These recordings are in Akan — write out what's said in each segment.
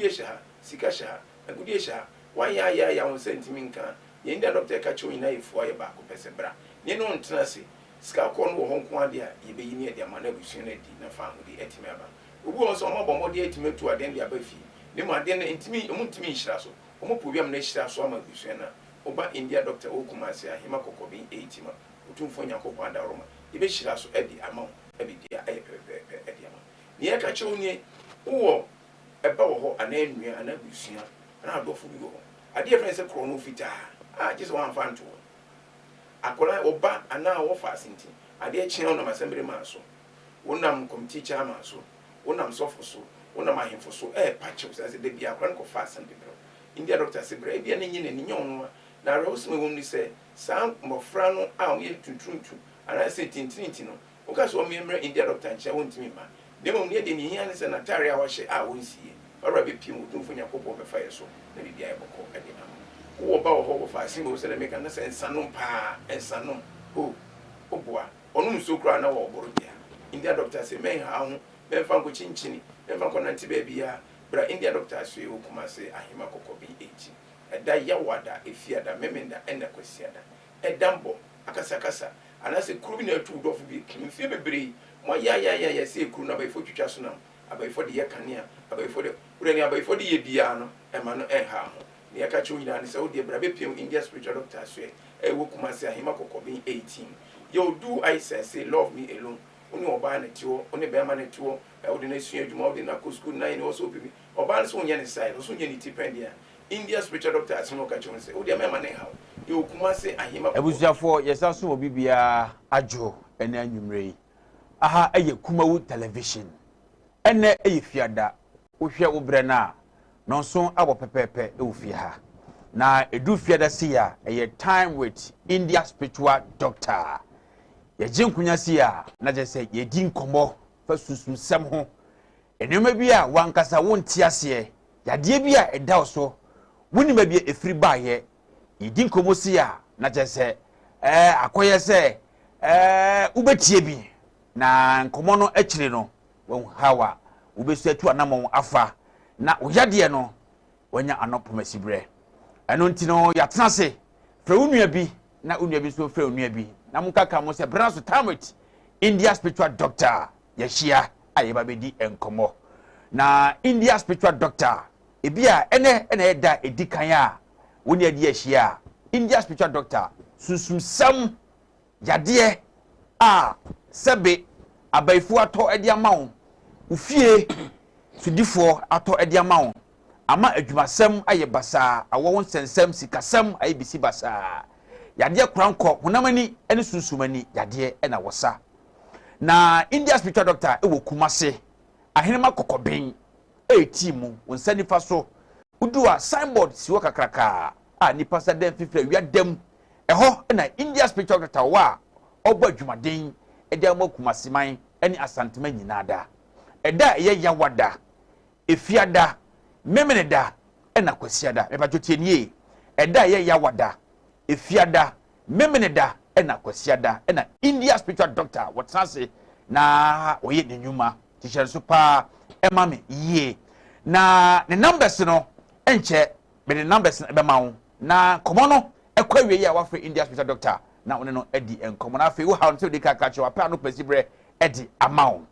Agudie hyɛ ha, sika hyɛ ha, agudie hyɛ ha, woayɛ ayɛ ayɛ a wo nsa ntumi nka a, nea India dɔkta reka kyerɛ wo nyinaa yɛ fua yɛ baako pɛ sɛ bra ne yɛne wo ntena ase. Sika kɔɔ no wɔ hɔ nko ara deɛ a, yɛbɛyi ne yɛde ama na abusua no adi na faahodi atumi aba. Obi wɔ hɔ nso a, wɔabɔ mmɔden atumi atu adeɛ no de aba fie, na mmom adeɛ no ntumi, wɔntumi nhyira so. Wɔpɛ obi ama no ahyira so ama abusua no a, woba India dɔkta wɔ Kumasi Ahema Kɔkɔben 8 ma Otumfoɔ Nyankopɔn adaworoma, yɛbɛhyira so de ama wo na biribiara ayɛ pɛpɛɛpɛ de ama wo. Nea yɛka kyerɛ wo nie, wowɔ ɛba wɔ hɔ anaa nua anaa abusua anaa adɔfo bi wɔ hɔ, adeɛ a yɛfrɛ no sɛ korɔno fitaa a gye sɛ woamfa anto hɔ. Akwadaa, wo ba anaa wɔfa ase nti, adeɛ kye a wonam asɛmbere maa so, wonam kɔmtii chairman so, wonam sɔfo so, wonam ahemfo so ɛɛpa kyɛw sane sɛ da biara akwadaa no kɔfa asɛm de brɛ wo. India dɔkta se brɛ, ebia na ɛnyɛ n'ani, nyɛ ɔno a. Na awerɛhosɛm a ɛwɔ mu ne sɛ, saa mmɔfra no a wɔyɛ tunturuntu anaasɛ tintirinti no, woka sɛ wɔmmea mmrɛ India dɔkta nkyɛn a, wɔntumi mma. Na mmom nea deɛ nea ehia ne sɛ n'atare a wahyɛ a ɔnsiiɛ. Ɔwura bɛpue mu, Otumfoɔ Nyankopɔn bɛfa yɛ so na biribi ayɛ bɔkɔɔ de ama wo. Wowɔ ba wɔ hɔ, wɔfa asen o, sɛdeɛ meka no, na sɛ nsanom paa, nsanom, o, woboa. Ɔnom nsuo koraa na wɔboro dea. India dɔkta se, mɛnha wo ho, mɛmfa nkɔkyinkyini, mɛmfa nkɔnante baabiara. Bra India dɔkta asoɛe wɔ Kumase, Ahema Kɔkɔben akyi. Ɛda Yawada, Efiada, Memenda ɛna Kwasiada. Ɛdammɔ, akasakasa, anaasɛ kuro bi na atu wo dɔfo bi akum. Mfeɛ bebree, moayaayaayaya sɛ kuro no abayifo twitwa so nam, abayifo de yɛ kanea, abayifo de, wodeɛ nea abayifo de yɛ biara no, ɛma no ɛnha ho. Nea yɛka kyerɛ wo nyinaa ne sɛ wodeɛ bra bɛpiam India Spiritual Doctor Asoɛ a ɛwɔ Kumasi, Ahema Kɔkɔben 18. Yɛ do I sɛ say love me alone. Wo ne ɔbaa na ɛte hɔ, wo ne bɛrima na ɛte hɔ, wode no asua adwuma, wode no akɔ sukuu, na ɛne ɔsɛ ɔpɛ bi. Ɔbaa no sɛ wonyɛ ne size, ɔsɛ wonyɛ ne ti pɛn deɛ a, India spiritual doctor asɛm a ɔka kyerɛ wo ne sɛ, wo deɛ mɛma no nhaw. Yɛwɔ Kumasi Ahema Kɔkɔben. Abusuafoɔ yɛsan so wɔ bibiara adwo ɛnɛ anwummerɛ yi. Aha yɛ Kumawu Television. Ɛnnɛ yɛ Fiada, wohwɛ wo berɛ no a, nnɔnson abɔ pɛpɛɛpɛ wɔ fie ha. Na ɛduru Fiada sei a, ɛyɛ time with India spiritual doctor. Yɛgye nkonya sei a, na kyerɛ sɛ yɛdi nkɔmmɔ fa sunsumsɛm ho. Nneɛma bi a wankasa wonte aseɛ, yadeɛ bi a ɛda wo so, wonim baabi a ɛfiri baeɛ. Yɛdi nkɔmmɔ sei a, na kyerɛ sɛ ɛɛ akɔyɛ sɛ ɛɛ wobɛtie bi. Na nkɔmmɔ no akyire no, wahu how a wobɛsi atu anammɔn afa na wo yadeɛ no wanya ano pomasiberɛ. Ɛno nti no yɛatena ase frɛ wo nua bi na wo nua bi nso frɛ wo nua bi na monkaka mo sɛ berɛ so time with India spiritual doctor yɛahyia a yɛba bɛdi nkɔmmɔ. Na India spiritual doctor ebi a ɛnɛ ɛna ɛyɛ da ɛdi kan a wo ne adi ahyia a India spiritual doctor sunsumsɛm Yadeɛ a sɛbe abayifoɔ atɔ de ama wo, wo fie sodifoɔ atɔ de ama wo, ama adwumasɛm ayɛ basaa, awɔ ho nsɛnsɛm, sikasɛm ayɛ bisi basaa. Yadeɛ korankɔ, honam ani ne sunsum ani yadeɛ na wɔsa. Na India spiritual doctor wɔ Kumase, Ahenema Kɔkɔben, ɛretii mu, wo nsa nifa so. Wodu a signboard si hɔ kakraka a nnipa sa da mfifiri awia da mu. Ɛhɔ na India spiritual doctor wɔ a ɔbɔ adwumaden de ama Kumasiman ne Asanteman nyinaa da. Ɛda a ɛyɛ Yawada, Efiada, Memeneda ɛna Kwasiada. Mepatwo tie nie. Ɛda a ɛyɛ Yawada, Efiada, Memeneda ɛna Kwasiada ɛna India spiritual doctor wɔtena ase na wɔyɛ ne nnwuma. Hyehyɛ nso paa ɛma me yie. Na ne numbers no ɛnkyɛ mede numbers no ɛbɛma wo na nkɔmɔ no ɛkɔ awie yi a wafrɛ India spiritual doctor na wo ne no adi nkɔmɔ na afei wo haw no sɛ wodi kakra kyerɛ wapɛ ano pɛsi berɛ ɛde ama wo.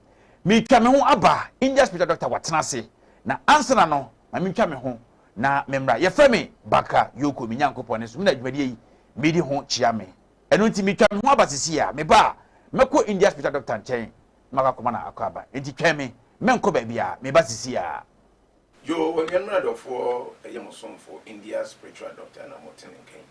Metwa me ho aba India spiritual doctor watena ase na ansa na no ma mentwa me ho na memmra. Yɛfrɛ me Baka Yoko, me Nyankopɔn ne so me na dwumadie yi medi ho kyia me. Ɛno nti metwa me ho aba sisi a meba a mɛkɔ India spiritual doctor nkyɛn na makɔ akɔma no akwaaba. Enti twɛn me, mɛnkɔ baabiara, meba sisi ara. Yoo anuanom adɔfoɔ ɛyɛ mo somfo India spiritual doctor na mo te ne nka yi.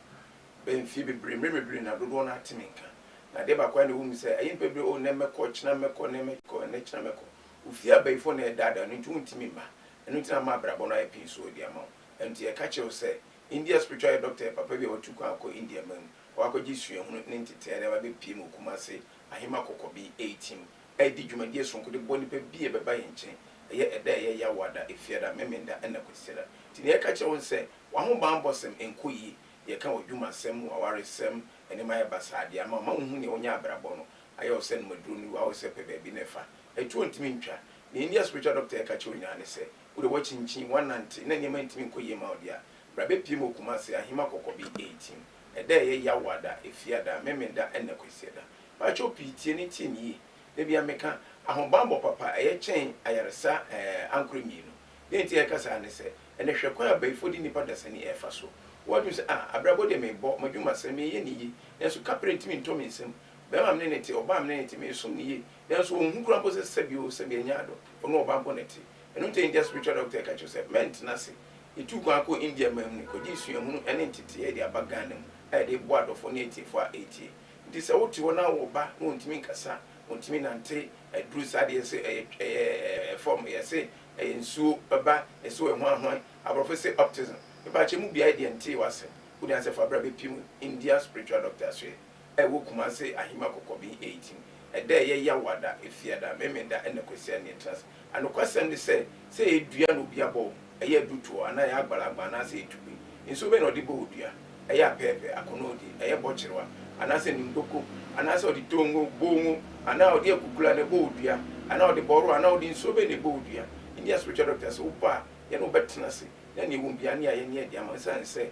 Bɛyɛ mfie bebree mmerɛ bebree na dodoɔ no ara te me nka. Na adeɛ baako ara na ɛwɔ mu sɛ ɛyɛ nnipa bebree oh nnɛ mɛkɔ kyena mɛkɔ nnɛ mɛkɔ ɛnnɛ kyena mɛkɔ. Wo fie abayifoɔ na ɛredaadaa no nti wontumi mma. Ɛno nti na ama abrabɔ no ayɛ pii so de ama wo. Ɛno nti yɛka kyerɛ wo sɛ India spiritual yɛ doctor yɛ papa bi a watu kwan akɔ India man mu wakɔgye suahunu ne ntetɛɛ na waba abɛpue mu wɔ Kumasi Ahema Kɔkɔbi 18 redi dwumadie sononko de boa nnipa bi a ɛbɛba yɛn nkyɛn. Ɛyɛ ɛda a ɛyɛ Yawoada, Efiada, Memenda ɛna Kwasiada. Nti nea yɛka kyerɛ wo ne sɛ w'ahobanbɔsɛm nkɔ yie. Yɛka w'adwumasɛm, w'awaresɛm, nneɛma ayɛ basaa de ama wo ma wonhu nea wonya abrabɔ no ayɛ wo sɛ nomaduro no wɔ sɛ pɛ baabi na ɛfa. Atuo ntumi ntwa. Nea India spiritual doctor reka kyerɛ wo nyinaa ne sɛ. Wo deɛ woakyinkyin, woanante, na nneɛma ntumi nkɔ yie mma wo deɛ a, bra bɛpue mu wɔ Kumasi, Ahima Kɔkɔbi 18. Ɛda a ɛyɛ Yawoada, Efiada, Memenda ɛna Kwasiada. Mpakyɛw pii tie ne tie no yie. Da biara meka, ahobanbɔ papa ɛyɛ kyɛn ayaresa ɛɛ ankorɛ mmienu. Deɛ nti a yɛka saa ne sɛ, ɛnɛ hwɛ kwan a abayifoɔ de nnipa dasani ɛrefa so. Woadwene sɛ, ah, abrabɔ deɛ merebɔ, m'adwumasɛm, mereyɛ no yie, nanso kaprɛ ntumi ntɔ me nsam. Barima a me ne no te, ɔbaa a me ne no te, meresom no yie, nanso ɔnhu koraa mpo sɛ sɛbi o, sɛbi ɛnyɛ adɔ, ɔne ɔbaa mpo na ɛte. Ɛno nti India spiritual doctor ka kyerɛ wo sɛ mɛntena ase. Yɛtuu kwan kɔɔ India man mu no, kɔgyee suahunu ne nteteeɛ de aba Ghana mu a yɛde reboa adɔfoɔ ne atiefoɔ a ɛretie. Nti sɛ wote hɔ na wo ba na ɔntumi nkasa, ɔntumi nante, aduru saa deɛ yɛse ɛyɛ ɛyɛ fam, yɛse ɛyɛ nsuo ba, yɛse ɔyɛ hwan hwan, aborɔfo se optism. Mepakyɛ mu biaɛ deɛ ntee w'asɛm. Wode ansɛ fa bra bɛpiem India spiritual doctor asoɛ. a ɛwɔ Kumase Ahima Kɔkɔben 18, ɛda a ɛyɛ Yawada, Efiada, Memenda ɛna Kwasia ne yɛtena ase. Anokwasɛm ne sɛ, sɛ ɛyɛ dua na obi abɔ wo, ɛyɛ adutoɔ anaa ɛyɛ agbalagba anaasɛ ɛyɛ tube, nsuo bɛn na ɔde bɔ wo dua? Ɛyɛ apɛɛpɛ, akɔnɔɔdi, ɛyɛ bɔkyerewa, anaasɛ nimdoko, anaasɛ ɔde tongo, bongo, anaa ɔde akukula na ɛbɔ wo dua, anaa ɔde bɔrɔ, anaa ɔde nsuo bɛn na ɛbɔ wo dua? India spiritual doctor sɛ wobɔ a, yɛne wo bɛtena ase na nea ɛwɔ mu biara ne yɛayɛ ne yɛde ama wo ɛsiane sɛ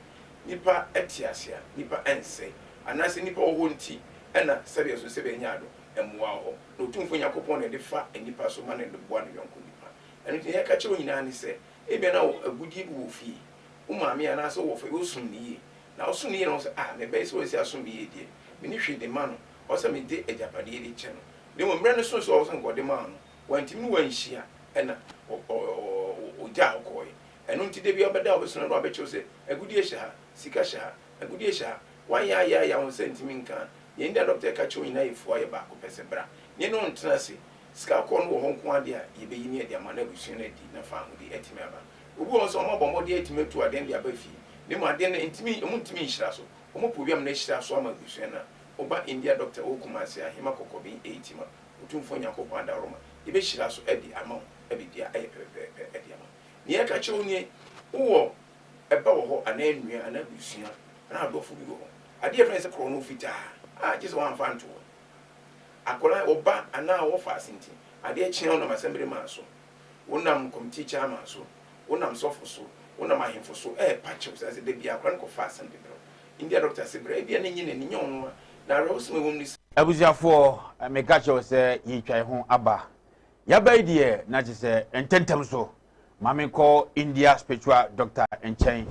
Nnipa te ase a, nnipa nsɛe. Anaasɛ nnipa wɔ hɔ nti na sɛdeɛ ɛso sɛ bɛanya ado, mmoa wɔ hɔ. Na Otumfoɔ Nyankopɔn na ɛde fa nnipa so ma no de boa ne yɔnko nnipa. Ɛno nti nea yɛka kyerɛ wo nyinaa ne sɛ, ebia na wo agudeɛ bi wɔ wo fie, wo maame anaasɛ wo wɔfa bi, wosom no yie. Na wosom no yie na wohu sɛ, ah, me ba yi sɛ wasi asom me yie deɛ, menni hwee de ma no, ɔwɔ sɛ mede agyapadeɛ yi de kyɛ no. Na mmom mmerɛ no soo sɛ ɔwɔ sɛ nka ɔde maa no, wantumi ne wo anhyia, ɛna ɔgyaa wo kɔeɛ. Ɛno nti da biara wobɛda a wobɛsɔre na wabɛkyerɛ wo sɛ agudie hyɛ ha, sika hyɛ ha, agudie hyɛ ha. Woanyɛ ayɛ ayɛ a wo nsa ntumi nka. Nea India dɔkta reka kyerɛ wo nyinaa yɛ fua yɛ baako pɛ sɛ bra ne yɛne wo ntena ase. Sika kɔɔ no wɔ hɔ nko ara deɛ a yɛbɛyi ne yɛde ama na abusua no adi na faahodi atumi aba. Obi wɔ hɔ nso a wɔabɔ mmɔden atumi atu adeɛ no de aba fie na mmom adeɛ no ntumi wɔntumi nhyira so. Wɔpɛ obi ama no ahyira so ama abusua no a woba India dɔkta wɔ Kumasi Ahema Kɔkɔben Eitima Otumfoɔ Nyankopɔn adaworoma yɛbɛhyira so de ama wo biribiara ayɛ pɛpɛpɛpɛ de ama wo. Nea ɛka kyerɛ wo nie, Wowɔ ɛba wɔ hɔ anaa nua anaa abusua anaa adɔfo bi wɔ hɔ. Adeɛ a yɛfrɛ no sɛ korɔno fitaa a gye sɛ woamfa anto hɔ. Akwadaa, wo ba anaa wɔfa ase nti, adeɛ kye a wonam assembly man so, wonam committee chairman so, wonam sɔfo so, wonam ahemfo so ɛrepa kyɛw sɛ da biara akwadaa no kɔfa asɛm de brɛ wo. India doctor se bra, ebia na ɛnyɛ n'ani, nyɛ ɔno a. Na awerɛhosɛm a ɛwɔ mu ne sɛ, Abusuafoɔ, meka kyerɛ wo sɛ yɛretwa yɛn ho aba. Yɛaba yi deɛ na kyerɛ sɛ ntɛntɛm so ma menkɔ India spiritual doctor nkyɛn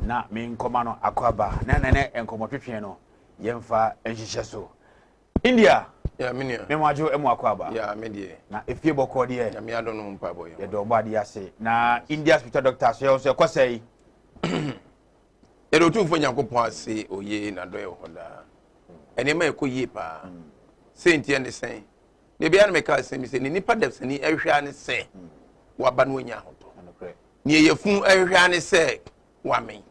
na menkɔma no akɔaba na ɛnɛ ne nkɔmmɔtwetwe no yɛmfa nhyehyɛ so. India, Ya me nua. me mo adwo mu akɔaba. Ya me deɛ. Na efie bɔkɔɔ deɛ. Nyame adom no ho mpaebɔ yɛ. Yɛdɔ ɔbɔ adeɛ ase. Na India spiritual doctor so yɛ nso ɛkɔ sɛe. Yɛde Otumfoɔ Nyankopɔn ase oye na dɔ yɛ hɔ daa. Nneɛma ɛkɔ yie paa. Sɛ nti ɛne sɛn? Da biara na meka asɛm bi sɛ ne nipa dasani ɛhwehwɛ ara ne sɛ waba no wanya ahotɔ. Nea yɛfunu ɛhwehwɛ ara ne sɛ wamen.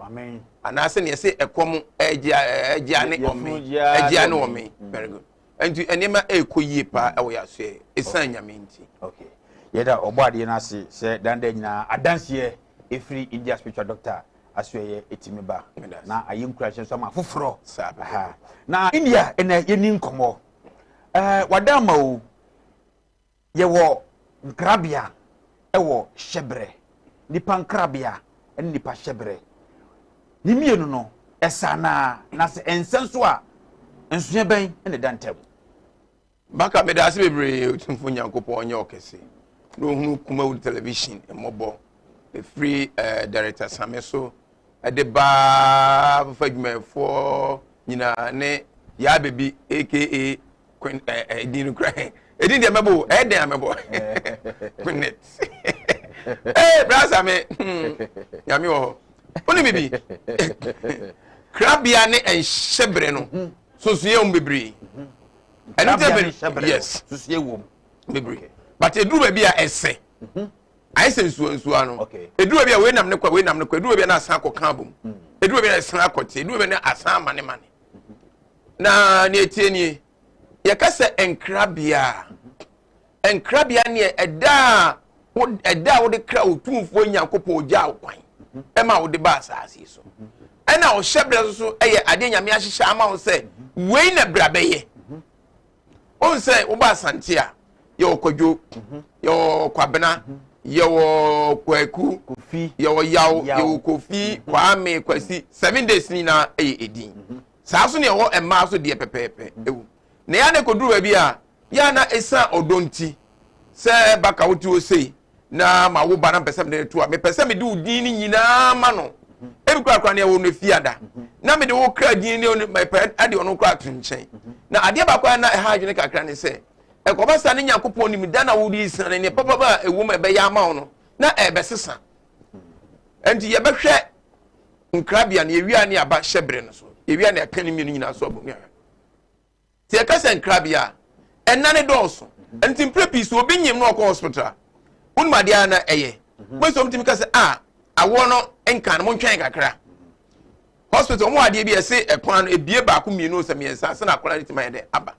Anaasɛ nea ɛsɛ ɛkɔm ɛgyea ne ɔmen. Ɛgyea ne ɔmen. Very good. Nti nneɛma ɛrekɔ yie paa ɛwɔ yɛ asoɛ ɛsan nyame nti. Okay. Yɛda ɔbɔ adeɛ no ase sɛ danda nyinaa adanseɛ ɛfiri India spiritual doctor asoɛyɛ ɛtumi ba na ayɛ nkuranhyɛ nso ama afoforɔ. Na India ɛnɛ yɛni nkɔmmɔ. Ɛɛ wada ama o. Yɛwɔ nkrabea wɔ hyɛbrɛ. Nipa nkrabea ne nipa hyɛbrɛ. Ne mmienu no, ɛsɛ anaa? Na sɛ ɛnsɛ nso a, nsoɛ bɛn na ɛda ntam? Baka, meda ase bebree Otumfoɔ Nyankopɔn ɔnyɛ ɔkɛse na ohunu Kumawood Television mmɔbɔ ɛfiri eh, Director Same so ɛde baa fafa adwumayɛfoɔ nyinaa ne yaa bebi aka Queen ɛɛ eh, edin no kura edin deɛ mɛbɔ o ɛyɛ den a mɛbɔ Queenet ee brasa me hmm, nyame wɔ hɔ wone bibi krabea ne nhyɛbrɛ no mhm. sunsunyɛ wɔm bebree mhm. ɛno tɛ bɛ yes sunsunyɛ wɔm bebree but eduru baabi a ɛsɛ mhm. Ayɛ sɛ nsuo nsuo ano. Eduru baabi a wei nam ne kɔ wei nam ne kɔ eduru baabi a na asan akɔ kan abom hmm. Eduru baabi a na asan akɔ te eduru baabi a na asan amane mane. Na nea etie nie yɛka sɛ nkrabea nkrabea neɛ ɛda a ɛda a wode kra otumfoɔ Nyankopɔn ogya wo kwan ɛma wode ba asase so ɛna ɔhyɛ berɛ so so ɛyɛ adeɛ Nyame ahyehyɛ ama wo sɛ wei na bra bɛyɛ. Wohu sɛ woba Asante a, yɛwɔ Kwadwo, yɛwɔ Kwabena, Yɛwɔ Kwaku, Kofi, yɛwɔ Yaw, Yaw. Yɛwɔ Kofi, Kwame, Kwasi. 7 days nyinaa yɛ edin. Saa so ne ɛwɔ mmaa so deɛ pɛpɛɛpɛ ewu na yɛa na koduru baabi a yɛa na esan ɔdɔ nti sɛ baka wote o sei na ma wo ba na mpɛ sɛ mede to a, mepɛ sɛ mede wo din no nyinaa ma no. Ebi kora kora ne ɛwɔ no fiada na mede wo kra din ne mepɛ ɛde ɔno kora to nkyɛn. Na adeɛ baako a na ɛha adwene kakra ne sɛ ɛkɔba saa ne Nyankopɔn nim da na wode siane ne papa ba a ɛwɔ mu a ɛbɛyɛ ama wo no na ɛbɛsesa. Nti yɛbɛhwɛ nkrabea no, yɛwia ne aba hyɛ bere no so, yɛwia ne aka ne mmienu nyinaa so abɔ mu ahwɛ. Nti yɛka sɛ nkrabea a, ɛna ne dɔɔso. Nti mpere pii so obi nyim na ɔkɔ hospital a, wonim adeɛ a na ɛyɛ mo sɛ ɔmtumi ka sɛ a awoɔ no nka no, montwɛn kakra. Hospital ɔmo adeɛ bi ɛse ɛkwan no ebie baako, mmienu, sɛ mmiɛnsa sɛ na akwadaa no ti ma yɛ dɛ aba.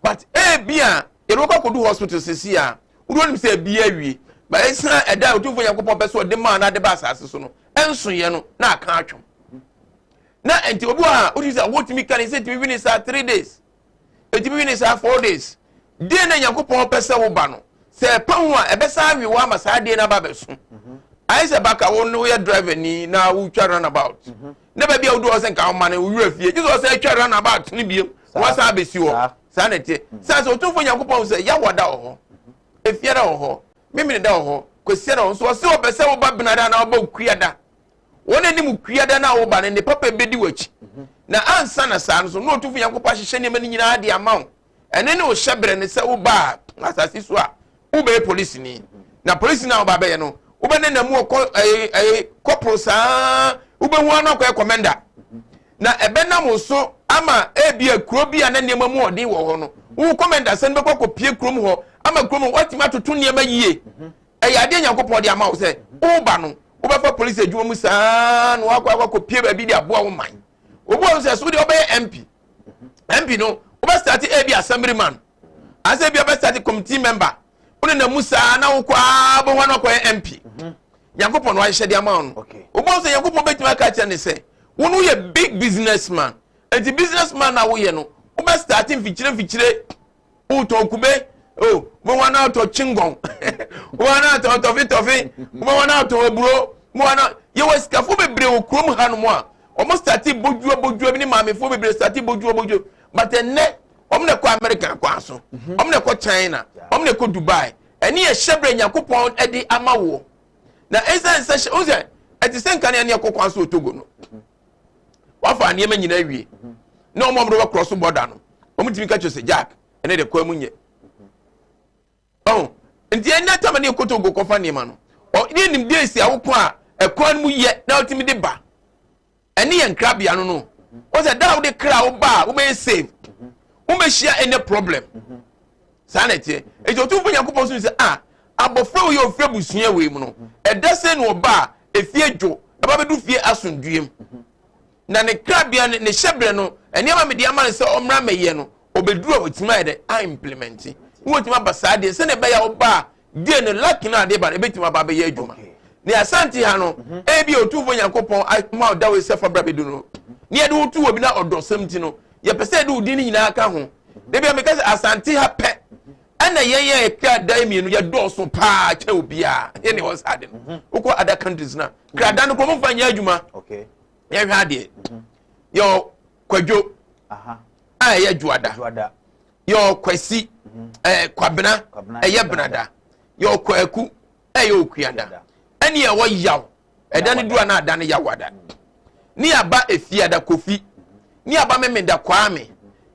But ebi a yɛde wɔkɔ akɔdu hospital sisi a, wode onim sɛ ebi awie ba, esan ɛda a Otumfoɔ Nyankopɔn pɛ sɛ ɔde maa na ade ba asase so no ɛnso yɛ no na aka atwom. Na nti obi wɔ ha wotumi sɛ wotumi ka ne sɛ tumi wi ne saa 3 days, etumi wi ne saa 4 days deɛ na Nyankopɔn pɛ sɛ woba no sɛ ɛpa ho a, ɛbɛsa awe wɔ ama saa deɛ no aba bɛso. Ayɛ sɛ baka wo no woyɛ driver ni na wotwa runabout na baabi a wodu hɔ sɛ nka woma no wowura fie gye sɛ ɔsɛ atwa runabout no biom na wasan abɛsi hɔ. Saa na ɛteɛ sɛ Otumfoɔ Nyankopɔn sɛ Yawada wɔ hɔ, Efiada wɔ hɔ, Memene da wɔ hɔ, Kwasia da wɔ hɔ nso ɔsɛ ɔpɛ sɛ woba Benada na woba Okuada. Wɔn anim kuada no a woba no ne papa bɛdi w'akyi. Na ansa na saa no so na Otumfoɔ Nyankopɔn ahyehyɛ nneɛma no nyinaa de ama wo. Ɛne ne wo hyɛ berɛ ne sɛ woba a asase so a, wobɛyɛ polisini, na polisini a woba bɛyɛ no, wobɛne na mu ɔkɔ ɛyɛ ɛyɛ kɔporo saa, wobɛhu ano akɔyɛ commander na ɛbɛnam wo so ama ebi a kuro bi a na nneɛma mu ɔden wɔ hɔ no, wo commander sɛ no bɛkɔ akɔpie kurom hɔ ama kurom hɔ watumi atoto nneɛma yie. Ɛyɛ adeɛ Nyankopɔn de ama wo sɛ woba no, wobɛfa polisi adwuma mu saa na wakɔ akɔpie baabi de aboa wo man. Obi wɔ sɛ so deɛ wobɛyɛ MP. MP no, wobɛstart ebi assemblyman asɛ bi wobɛstart committee member, wone na mu saa na wokɔ a bɛhɔ no akɔyɛ MP. Nyankopɔn no ahyehyɛ de ama wo no. Obi wɔ sɛ Nyankopɔn bɛtumi aka kyerɛ ne sɛ wo no woyɛ big business man, nti business man na woyɛ no, wobɛstart mfikyire mfikyire wotɔn kube o, wobɛhu ana atɔ chingɔn, wobɛhu ana atɔ tɔfe tɔfe, wobɛhu ana atɔ aburo, wobɛhu ana. Yɛwɔ sikafoɔ bebree wɔ kurom hanom a wɔn start bodua bodua bi ne maamefoɔ bebree start bodua bodua, but ɛnɛ wɔn na ɛkɔ America kwan so, wɔn na ɛkɔ China, wɔn na ɛkɔ Dubai. Ɛne yɛ hyɛbrɛ Nyankopɔn de ama woɔ na ɛnsan sɛ hyɛ o sɛ ɛte sɛ nkanea ne ɛkɔ kwan so wɔ Togo no, wafa nneɛma nyinaa wie na wɔn a wɔde bɛkorɔ so bɔda no, wɔn tumi ka kyerɛ sɛ Jack ɛne de kwan mu nyɛ ɔn. Nti ɛnɛ tama ne ɛkɔ Togo kɔfa nneɛma no, ɔ ne nim de esi awoko a ɛkwan mu yɛ na ɔtumi de ba. Ɛne yɛ nkrabea no, wɔsɛ da a wode kra wo ba a, wobɛyɛ save, wobɛhyia ɛnɛ problem. Saa na ɛteɛ. Eti Otumfo Nyankopɔn so sɛ a abɔfra wo yɛ ofiri abusua wei mu no, ɛda sɛ na ɔba a efie dwo ɛba bɛdu fie asomdue na ne krabea ne hyɛbrɛ no, nneɛma mede ama no sɛ ɔmmra mɛyɛ no, ɔbɛduru a wɔtumi ayɛ dɛ a implement ne wɔtumi aba saa deɛ sɛdeɛ ɛbɛyɛ a ɔba a deɛ no lucky no adeɛ ba no ɛbɛtumi aba abɛyɛ adwuma. Ne Asante ha no, ebi Otumfo Nyankopɔn ama ɔda wei sɛ fa bra bɛdu no ne yɛde wo to wɔ bi na ɔdɔsɛm ti no, yɛpɛ sɛ yɛde wo din no nyinaa ka ho. Ebi a meka sɛ Asante ha pɛ ɛna yɛn yɛ kra dan mmienu yɛ dɔɔso paa kyɛn obiara. Yɛn ne wɔn saa de no, wokɔ other countries na kra dan no kɔ mo nfa nyɛ adwuma. Yɛhwɛ adeɛ, yɛ Kwadwo a ɛyɛ Dwoada, yɛ Kwasi Kwabena ɛyɛ Benada, yɛ Kwaku ɛyɛ Okuada, ɛne ɛwɔ Yaw ɛda no du a na ada no Yawada, ne aba Efiada Kofi, ne aba Memeda Kwame,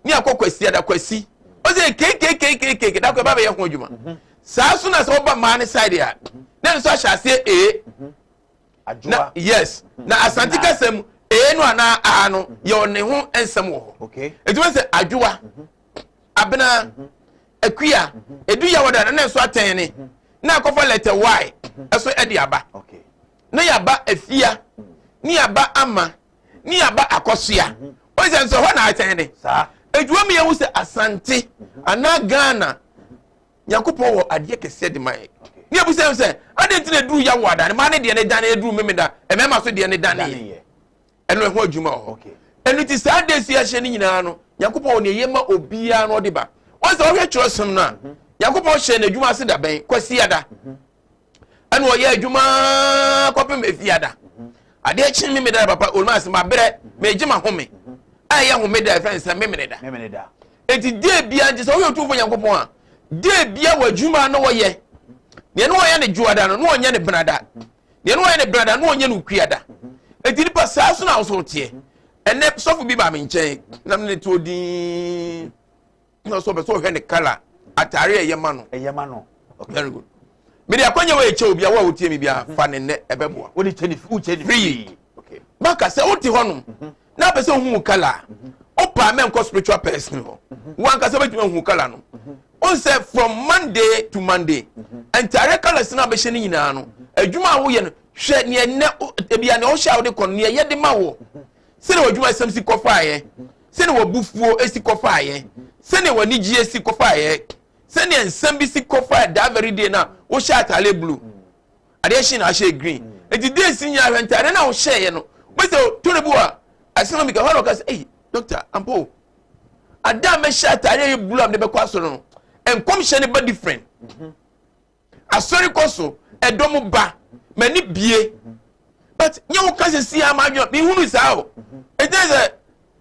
ne akɔ Kwasiada Kwasi. Ɔsɛ kekekekeke dakɔ ɛba bɛyɛ ho adwuma. Saa so na sɛ ɔba mmaa ne side a, na nso ahyɛ aseɛ ee na yes na Asante kasa mu ee no anaa aa no yɛ ɔne ho nsɛm wɔ hɔ. Eti wɔn sɛ Adwoa, Abena, Akuya, edu Yawada na nso atɛn ne na akɔfa letter Y ɛso ɛde aba na yaba Afia ne yaba Ama ne yaba Akɔsoa. Wɔn sɛ nso hɔ na atɛn ne edwuma mi. Yɛn ho sɛ Asante anaa Ghana, Nyankopɔn wɔ adeɛ kɛseɛ de ma yɛ. Ne ebu sɛ adi nti na eduru Yawada ne maa ne deɛ ne dan eduru Memeda mmarima so deɛ ne dan yɛ ɛno ɛho adwuma wɔ hɔ. Ɛno ti saa de si ahyɛ ne nyinaa no, Nyankopɔn wɔ ne yɛ ma obiara na ɔde ba. Wɔn sɛ ɔhwɛ twerɛ som no a, Nyankopɔn hyɛ n'adwuma ase da bɛn? Kwasiada. Ɛna ɔyɛ adwuma kɔpem efiada. Adeɛ kye Memeda papa oluma ase ma brɛ megye ma home. A ɛyɛ homeda ɛfɛn sɛ Memeneda. Memeneda. Eti dee bia nti sɛ woyɛ Otumfoɔ Nyankopɔn a, dee bia wɔ adwuma na wɔyɛ. Nea ne wɔyɛ ne dwoada no, na wɔnyɛ ne benada. Nea ne wɔyɛ ne benada no, na wɔnyɛ no okuada. Eti nipa saa so na wo so teɛ. Ɛnɛ sɔfo bi baa me nkyɛn na me ne to din. Na ɔsɛ ɔpɛ sɛ ɔhwɛ ne kala atare a ɛyɛ ma no. Ɛyɛ ma no. Okay. Very good. Mede akwanya wɔ ɛkyɛ obi a wo a wotie mi bia fa ne nnɛ ɛbɛboa. Wode kyɛ ne wo kyɛ ne free. Okay. Maka sɛ wote hɔ nom na apɛ sɛ ohu kala a wopa mɛnkɔ spiritual person hɔ. Wo ankasa wobɛtumi ahu kala no. Wohu sɛ from Monday to Monday ntare colours no a bɛhyɛ no nyinaa no adwuma a woyɛ no hwɛ neɛ nnɛ ebia nea wohyɛ a wode kɔ no neɛ yɛde ma wɔ sɛdeɛ w'adwuma sɛm si kɔfaeɛ, sɛdeɛ w'abufuo si kɔfaeɛ, sɛdeɛ w'anigyeɛ si kɔfaeɛ, sɛdeɛ nsɛm bi si kɔfaeɛ that very day na wohyɛ ataare blue, adeɛ hye na ahyɛ green. Nti day si nyinaa hwɛ ntaare na wohyɛeɛ no, wobɛsɛ tore bi wɔ asɛm bi ka hɔ na ɔka sɛ, ei doctor ampa o, ada a mɛhyɛ ataare yɛ blue a mede bɛkɔ asɔre no, nkɔmhyɛ no ba different. Asɔre kɔ so, ɛdɔm ba, m'ani bie. But nyɛ wo ka sisi a m'adwene mehunu saa o. Ɛgyina sɛ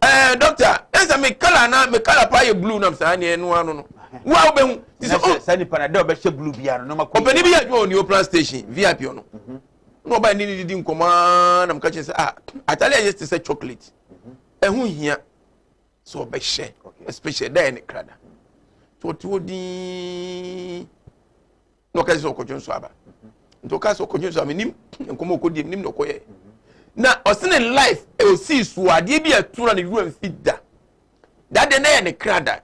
ɛɛ dɔkta ɛsɛ sɛ me kala na me kala paa yɛ blue nam saa neɛ ɛno ano no. Wo a wobɛhu. Ti sɛ oh. Saa nipa na dɛ ɔbɛhyɛ blue biara no nneɛma kɔ. Ɔpanin bi yɛ adwuma wɔ Neoplan station VIP ɔno. Na ɔbaa ne ne didi nkɔmɔ aa na meka kyerɛ sɛ ah atale a ɛyɛ te sɛ chocolate. Ɛho hia sɛ ɔbɛhyɛ especially dɛ ne krada. Nti ɔte hɔ dinn na ɔka sɛ ɔkɔdwo nso aba. Nti ɔka sɛ ɔkɔdwo nso aba menim nkɔmɔ ɔkɔdie menim na ɔkɔyɛ. Na ɔse ne life ɔsii so adeɛ bi a ɛto na ne werɛ mfi da. Dadeɛ na yɛ ne krada.